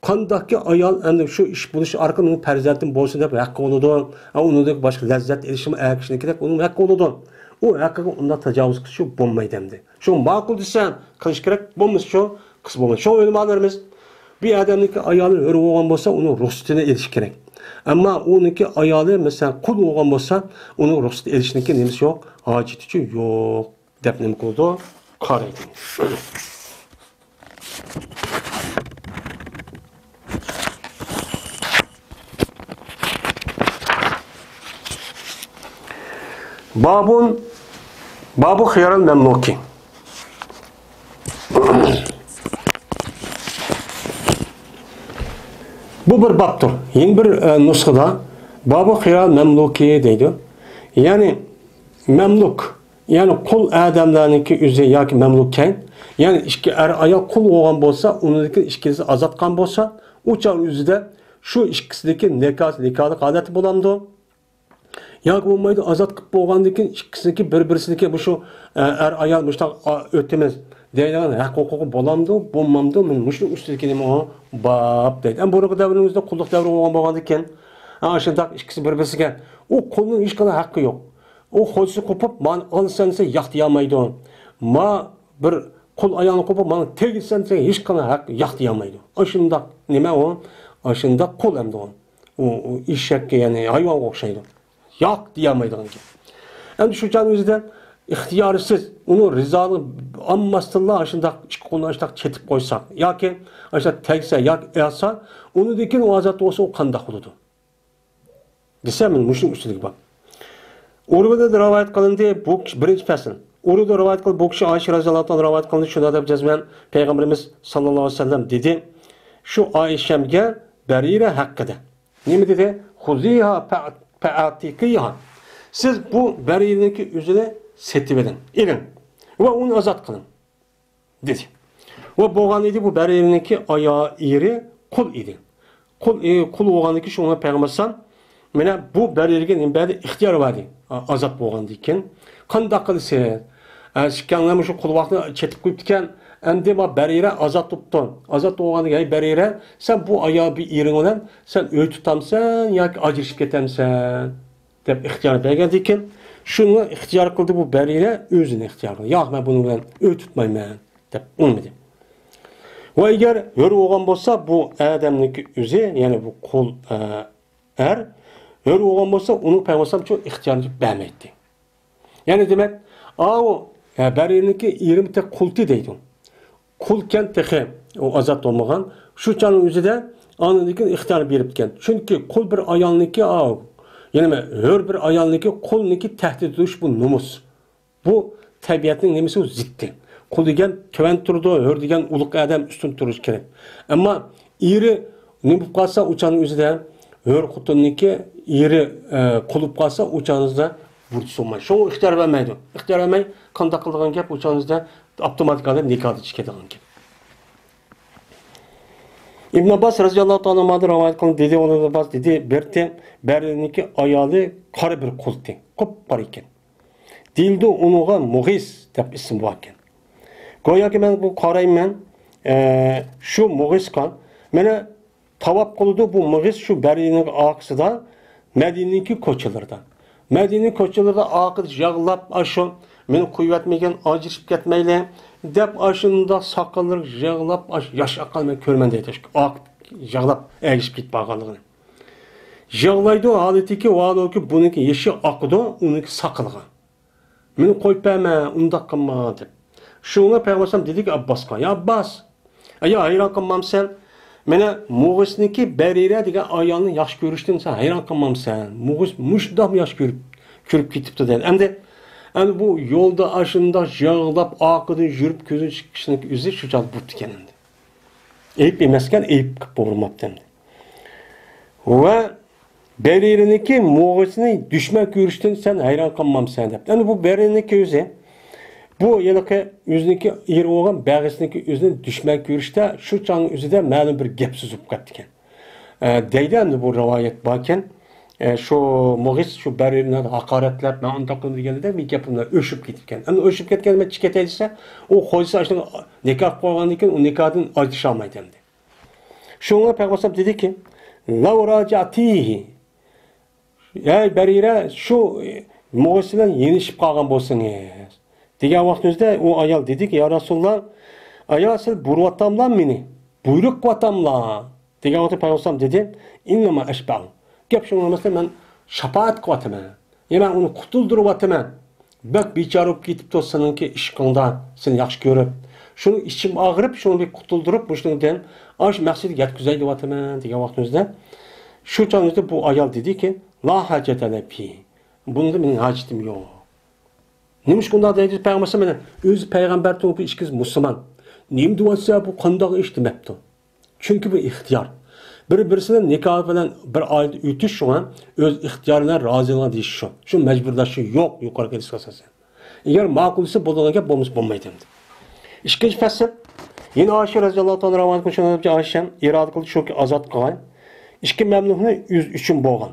قانداقكى ئايال ئەمدى شۇ ئىش بولۇش ئارقىلىق مېنىڭ پەرزەنتىم بولسۇن دەپ ھەققى بولىدۇ. ھە، ئۇنىڭدىن باشقا لەززەت ئېلىشمۇ ئەر كىشىنىڭكىدەك ئۇنىڭ ھەققى بولىدۇ. ئۇ ھەققىگە ئۇنداق تاجاۋۇز قىلىشى بولمايدۇ ئەمدى. شۇ ماقۇل دېسە قىلىش كېرەك، بولمىسا شۇ قىلسا بولمايدۇ. شۇ ئۆلىمالىرىمىز بىر ئادەمنىڭكى ئايالى ھۆر بولغان بولسا، ئۇنىڭ رۇخسىتىنى ئېلىش كېرەك. ئەمما ئۇنىڭكى ئايالى، مەسىلەن، قۇل بولغان بولسا، ئۇنىڭ رۇخسىتى ئېلىشنىڭكى نېمىسى يوق، ھاجىتىچۇ يوق، دەپ نېمە قىلىدۇ؟ قارايدۇ. بابۇن، بابۇ خىيارىل مەملۇكى. بۇ بىر بابتۇر. يېڭى بىر، ئە، نۇسخىدا بابۇ خىيارىل مەملۇكى دەيدۇ. يەنى مەملۇك، يەنى قۇل ئادەملەرنىڭكى ئۆزى ياكى مەملۇككەن. يەنى ئىككى ئەر ئايال قۇل بولغان بولسا، ئۇنىڭدىن كېيىن ئىككىلىسى ئازاد قىلغان بولسا، ئۇ چاغ ئۆزىدە شۇ ئىككىسىدىكى نىكاھ، نىكاھلىق ھالەتتە بولامدۇ؟ ياكى بولمايدۇ، ئازاد قىلىپ بولغاندىن كېيىن ئىككىسىنىڭكى بىر-، بىرسىنىڭكى مۇشۇ، ئە، ئەر-ئايال مۇشۇنداق، ئا، ئۆتىمىز دەيدىغان ھەق ھوقۇقى بولامدۇ، بولمامدۇ؟ مانا مۇشۇنىڭ ئۈستىدىكى نېمە ئۇ؟ باب دەيدۇ. ئەمما بۇرۇنقى دەۋرنىڭىزدە قۇللۇق دەۋرى بولغان، بولغاندىكىن، ئا، شۇنداق ئىككىسى بىر-، بىرسىگە، ئۇ قۇلنىڭ ھېچقانداق ھەققى يوق. ئۇ خوجىسى قوپۇپ، مانا ئالىسەن دېسە، ياق دېيەلمەيدۇ. ما بىر قۇل ئايالنى قوپۇپ، مانا تېگىسەن دېسە، ھېچقانداق ھەق، ياق دېيەلمەيدۇ. ئاشۇنداق نېمە ئۇ؟ ئاشۇنداق قۇل ئەمدى ئۇ. ئۇ، ئۇ ئېشەككە، يەنى ھايۋانغا ئوخشايدۇ. ياق دېيەلمەيدىغان گەپ. ئەمدى شۇ چاغنىڭ ئۆزىدە ئىختىيارسىز، ئۇنىڭ رىزالىقى ئالماستىنلا ئاشۇنداق ئىككى قولىنى ئاشۇنداق چېتىپ قويساق ياكى ئاشۇنداق تەگسە ياكى ئالسا، ئۇنىڭدىن كېيىن ئۇ ئازاد بولسا، ئۇ قانداق بولىدۇ دېسە، مانا مۇشۇنىڭ ئۈستىدىكى باب. ئۇرۋىدىن رىۋايەت قىلىندى، بۇ كىشى، بىرىنچى پەسىل. ئۇرۋىدىن رىۋايەت قىلىندى، بۇ كىشى ئائىشە رەزىياللاھۇ تائالا رىۋايەت قىلىندى، شۇنداق دەپ جەزمەن پەيغەمبىرىمىز ساللاللاھۇ ئەلەيھى ۋەسەللەم دېدى، شۇ ئائىشەمگە بەرىرە ھەققىدە. نېمە دېدى؟ خۇزىھا پە-، پەئاتىقىھا. سىز بۇ بەرىرىنىڭكى ئۆزىنى سېتىۋېلىڭ، ئېلىڭ ۋە ئۇنى ئازاد قىلىڭ، دېدى. ۋە بولغان ئىدى، بۇ بەرىرىنىڭكى ئايا-، ئېرى قۇل ئىدى. قۇل، ئى، قۇل بولغاندىن كېيىن شۇڭا پەيغەمبەر ئەلەيھىسسالام مانا بۇ بەرىرگە نېمە بەردى؟ ئىختىيار بەردى. ئا-، ئازاد بولغاندىن كېيىن قانداق قىلىسىز؟ ئە، ئىككىڭلار مۇشۇ قۇل ۋاقتىنى چېتىپ قويۇپتىكەن، ئەمدى ما بەرىرە ئازاد بوپتۇ. ئازاد بولغاندىن كېيىن، ھەي بەرىرە، سەن بۇ ئايال بىر ئېرىڭ بىلەن سەن ئۆي تۇتامسەن ياكى ئاجرىشىپ كېتەمسەن؟ دەپ ئىختىيار بەرگەندىن كېيىن، شۇنى ئىختىيار قىلدى بۇ بەرىرە، ئۆزىنى ئىختىيار قىلدى. ياق، مەن بۇنىڭ بىلەن ئۆي تۇتمايمەن، دەپ ئۇنىمىدى. ۋە ئەگەر ھۆر بولغان بولسا، بۇ ئادەمنىڭكى ئۆزى، يەنى بۇ قۇل، ئە، ئەر ھۆر بولغان بولسا، ئۇنىڭ پەيغەمبەر ئەلەيھىسسالام شۇ ئىختىيارنى بەرمەيتتى. يەنى دېمەك، ئاۋۇ، ئە، بەرىرىنىڭكى ئېرىمۇ تېخى قۇلتى دەيدۇ. قۇلكەن تېخى، ئۇ ئازاد بولمىغان. شۇ چاغنىڭ ئۆزىدە ئاندىن كېيىن ئىختىيار بېرىپتىكەن. چۈنكى قۇل بىر ئايالنىڭكى، ئاۋۇ، يەنى ھۆر بىر ئايالنىڭكى قۇلنىڭكى تەھدىت قىلىش بۇ نومۇس. بۇ تەبىئەتنىڭ نېمىسى؟ ئۇ زىتى. قۇل دېگەن تۆۋەن تۇرىدۇ، ھۆر دېگەن ئۇلۇغ ئادەم ئۈستۈن تۇرۇشى كېرەك. ئەمما ئېرى نېمە بولۇپ قالسا، ئۇ چاغنىڭ ئۆزىدە ھۆر خوتۇننىڭكى ئېرى، ئە، قۇل بولۇپ قالسا، ئۇ چاغنىڭىزدا بۇرچى سۇنمايدۇ. شۇڭا ئىختىيار بەرمەيدۇ. ئىختىيار بەرمەي قانداق قىلىدىغان گەپ؟ ئۇ چاغنىڭىزدا ئاپتوماتىك ھالدا نىكاھتىن چىقىدىغان گەپ. ئىبن ئابباس رەزىياللاھۇ تائالا ئەنھۇدىن رىۋايەت قىلىندى، دېدى، ئۇلۇغ ئابباس دېدى، بىرتى بەرىنىڭكى ئايالى قارا بىر قۇلتى، قۇپقارا ئىكەن. دېيىلىدۇ، ئۇنىڭغا مۇغىس دەپ ئىسىم باركەن. گوياكى مەن بۇ قارايمەن، ئە، شۇ مۇغىسقا، مانا تاۋاپ قىلىدۇ، بۇ مۇغىس شۇ بەرىنىڭ ئارقىسىدا، مەدىنىنىڭكى كوچىلىرىدا. مەدىنىنىڭ كوچىلىرىدا ئارقىدا يىغلاپ، ئاشۇ مېنى قويۇۋەتمىگىن، ئاجرىشىپ كەتمەيلى، دەپ ئاشۇنداق ساقاللىرى يىغلاپ، ئاشۇ ياش ئاققان مەن كۆرىمەن دەيدۇ، ئاشۇ ئارقا يىغلاپ ئەگىشىپ كېتىپ بارغانلىقىنى. يىغلايدۇ، ھالىتىكى ۋاھالۇكى بۇنىڭكى يېشى ئاقىدۇ، ئۇنىڭكى ساقىلىغا. مېنى قويۇپ بەرمە، ئۇنداق قىلما، دەپ. شۇڭا پەيغەمبەر ئەلەيھىسسالام دېدىكى ئابباسقا، يا ئابباس، ئايا ھەيران قالمامسەن؟ مانا مۇغىسنىڭكى بەرىرە دېگەن ئايالنى ياخشى كۆرۈشتىن سەن ھەيران قالمامسەن؟ مۇغىس مۇشۇنداقمۇ ياخشى كۆرۈپ، كۆرۈپ كېتىپتۇ، دەيدۇ. ئەمدى، ئەمدى بۇ يولدا ئاشۇنداق يىغلاپ، ئارقىدىن يۈرۈپ، كۆزىنى چىقىشنىڭ ئۆزى شۇ چاغدا بوپتىكەن ئەمدى. ئەيىب ئەمەسكەن، ئەيىب قىلىپ بولماپتۇ ئەمدى. ۋە بەرىرىنىڭكى مۇغىسنى دۈشمەن كۆرۈشتىن سەن ھەيران قالمامسەن دەپ. ئەنە بۇ بەرىرىنىڭكى ئۆزى، بۇ ھېلىقى ئۆزىنىڭكى ئېرى بولغان بەغىسىنىڭكى ئۆزىنى دۈشمەن كۆرۈشتە شۇ چاغنىڭ ئۆزىدە مەلۇم بىر گەپ سۆز بولۇپ كەتتىكەن. ئە، دەيدۇ ئەمدى بۇ رىۋايەت باركەن. ئە، شۇ مۇغىس شۇ بەرىرىنى ھاقارەتلەپ، مەن ئۇنداق قىلدىم دېگەندە، بىر گەپ بۇلار ئۆچۈپ كېتىپكەن. ئەمدى ئۆچۈپ كەتكەن، مەن چىقىپ كېتەي دېسە، ئۇ خوجىسى ئاشۇنىڭ نىكاھ قىلغاندىن كېيىن ئۇ نىكاھتىن ئاجرىشالمايدۇ ئەمدى. شۇڭا پەيغەمبەر ئەلەيھىسسالام دېدىكى، لەۋ راجەتىھى، ئەي بەرىرە، شۇ مۇغىس بىلەن يېنىشىپ قالغان بولسىڭىز، دېگەن ۋاقتىمىزدا ئۇ ئايال دېدىكى، يا رەسۇلاللا، ئايا سىز بۇيرۇۋاتاملا مېنى؟ بۇيرۇق قىلىۋاتاملا؟ دېگەن ۋاقىتتا پەيغەمبەر ئەلەيھىسسالام دېدى، ئىننەما ئەشبەئۇ. گەپ شۇنىڭ ئەمەسلا، مەن شاپائەت قىلىۋاتىمەن. يا مەن ئۇنى قۇتۇلدۇرۇۋاتىمەن. بەك بىچارە بولۇپ كېتىپتۇ سېنىڭكى ئىشقىڭدا، سېنى ياخشى كۆرۈپ. شۇنى ئىچىم ئاغرىپ، شۇنى بىر قۇتۇلدۇرۇپ، مۇشۇنىڭدىن ئاش مەقسەتكە يەتكۈزەي دەۋاتىمەن، دېگەن ۋاقتىمىزدا، شۇ چاغىمىزدا بۇ ئايال دېدىكى، لا ھاجەتە لە فى. بۇنىڭدا مېنىڭ ھاجىتىم يوق. نېمىشقا ئۇنداق دەيدۇ پەيغەمبەر؟ مانا ئۆزى پەيغەمبەر تۇرۇپ، بۇ ئىككىسى مۇسۇلمان. نېمە دېيىۋاتسا، بۇ قانداق ئىش دېمەپتۇ. چۈنكى بۇ ئىختىيار. بىر-بىرسى بىلەن نىكاھ بىلەن بىر ئائىلىدە ئۆتۈش، شۇڭا ئۆز ئىختىيارى بىلەن رازىلىقىنى دېيىش شۇ. شۇ مەجبۇرلاشچۇ يوق، يۇقىرىقى ھەدىسكە ئاساسەن. ئەگەر ماقۇل دېسە بولىدىغان گەپ، بولمىسا بولمايدۇ ئەمدى. ئىككىنچى پەسىل، يەنە ئائىشە رەزىياللاھۇ تائالا رىۋايەت قىلىشىنى ئائىشە ئىرادە قىلدى، شۇكى ئازاد قىلغان ئىككى مەملۇكنى ئۆز ئۈچۈن بولغان،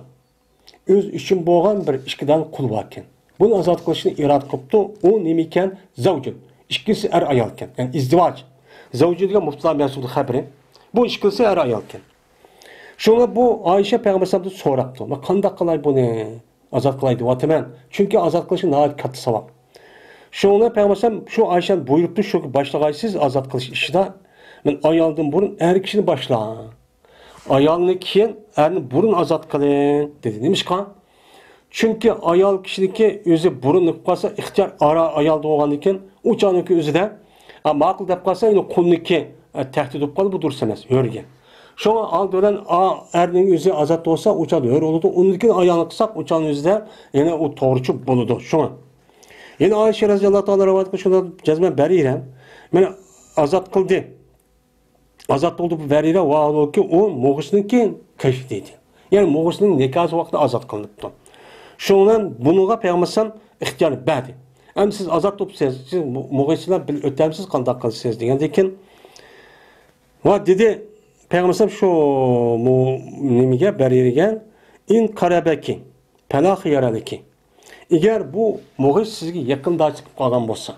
ئۆز ئۈچۈن بولغان بىر ئىككى دانە قۇل باركەن. بۇنى ئازاد قىلىشنى ئىرادە قىپتۇ. ئۇ نېمە ئىكەن؟ زەۋجۇن. ئىككىسى ئەر ئايال ئىكەن. يەنى ئىزدىۋاج. زەۋجۇ دېگەن مۇبتەلا مەنسۇب خەبىرى. بۇ ئىككىلىسى ئەر ئايال ئىكەن. شۇڭا بۇ ئائىشە پەيغەمبەر ئەلەيھىسسالامدىن سوراپتۇ، مەن قانداق قىلاي بۇنى؟ ئازاد قىلاي دەۋاتىمەن. چۈنكى ئازاد قىلىشى ناھايىتى كاتتا ساۋاب. شۇڭا پەيغەمبەر ئەلەيھىسسالام شۇ ئائىشەنى بۇيرۇپتۇ، شۇ باشلىغايسىز ئازاد قىلىش ئىشىدا. مەن ئايالدىن بۇرۇن ئەر كىشىنى باشلا. ئايالنى كېيىن، ئەرنى بۇرۇن ئازاد قىلىڭ، دېدى. نېمىشقا؟ چۈنكى ئايال كىشىنىڭكى ئۆزى بۇرۇن قىلىپ قالسا، ئىختىيار ئارا ئايالدا بولغاندىن كېيىن، ئۇ چاغنىڭكى ئۆزىدە، ئا، ماقۇل دەپ قالسا، يەنە قۇلنىڭكى، ئە، تەھدىت بولۇپ قالىدۇ، بۇ دۇرۇس ئەمەس، ھۆرگە. شۇڭا ئالدى بىلەن، ئا، ئەرنىڭ ئۆزى ئازاد بولسا، ئۇ چاغدا ھۆر بولىدۇ. ئۇندىن كېيىن ئايالنى قىلساق، ئۇ چاغنىڭ ئۆزىدە يەنە ئۇ توغرىچۇ بولىدۇ. شۇڭا. يەنە ئائىشە رەزىياللاھۇ تائالا رىۋايەت قىلىشىدا جەزمەن بەرىرە مېنى ئازاد قىلدى. ئازاد بولدى بۇ بەرىرە، ۋاھالۇكى ئۇ مۇغىسنىڭكى قېشى دېدى. يەنى مۇغىسنىڭ نىكاھى ۋاقتىدا ئازاد قىلىنىپتۇ. شۇنىڭ بىلەن بۇنىڭغا پەيغەمبەر ئىختىيار بەردى. ئەمدى سىز ئازاد بولۇپسىز، سىز مۇ-، مۇغىس بىلەن بىللە ئۆتەمسىز، قانداق قىلىسىز دېگەندىن كېيىن، ۋە دېدى، پەيغەمبەر شۇ مۇ-، نېمىگە، بەرىرىگە، ئىن قەرەبەكى پەلا خىيارەلىكى. ئەگەر بۇ مۇغىس سىزگە يېقىنداشلىق قىلىپ قالغان بولسا،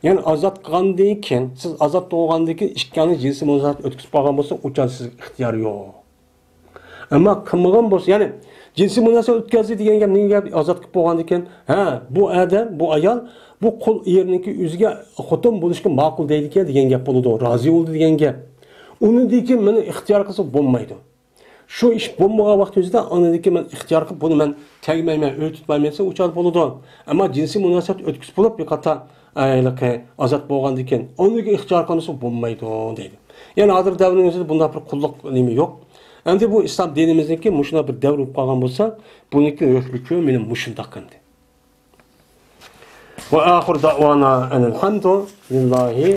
يەنى ئازاد قىلغاندىن كېيىن، سىز ئازاد بولغاندىن كېيىن ئىككىڭلار جىنسىي مۇناسىۋەت ئۆتكۈزۈپ قالغان بولسا، ئۇ چاغدا سىزگە ئىختىيار يوق. ئەمما قىلمىغان بولسا، يەنى جىنسىي مۇناسىۋەت ئۆتكۈزدى دېگەن گەپ نېمە گەپ؟ ئازاد قىلىپ بولغاندىن كېيىن، ھە، بۇ ئادەم، بۇ ئايال، بۇ قۇل ئېرىنىڭكى ئۆزىگە خوتۇن بولۇشقا ماقۇل دەيدىكەن دېگەن گەپ بولىدۇ، رازى بولدى دېگەن گەپ. ئۇنىڭدىن كېيىن مېنى ئىختىيار قىلسا بولمايدۇ. شۇ ئىش بولمىغان ۋاقتىمىزدا ئاندىن كېيىن مەن ئىختىيار قىلىپ، بۇنى مەن تەگمەيمەن، ئۆي تۇتمايمەن دېسە، ئۇ چاغدا بولىدۇ. ئەمما جىنسىي مۇناسىۋەت ئۆتكۈزۈپ بولۇپ، بىر قاتار ھېلىقى ئازاد بولغاندىن كېيىن ئاندىن كېيىن ئىختىيار قىلمىسا بولمايدۇ دەيدۇ. يەنى ھازىر دەۋرنىڭ ئۆزىدە بۇنداق بىر قۇللۇق نېمە يوق. ئەمدى بۇ ئىسلام دىنىمىزنىڭكى مۇشۇنداق بىر دەۋر بولۇپ قالغان بولسا، بۇنىڭكى ھۆكمىچۇ مېنىڭ مۇشۇنداق ئەمدى. ۋە ئاخىر دەۋانا ئەنىل ھەمدۇ لىللاھى.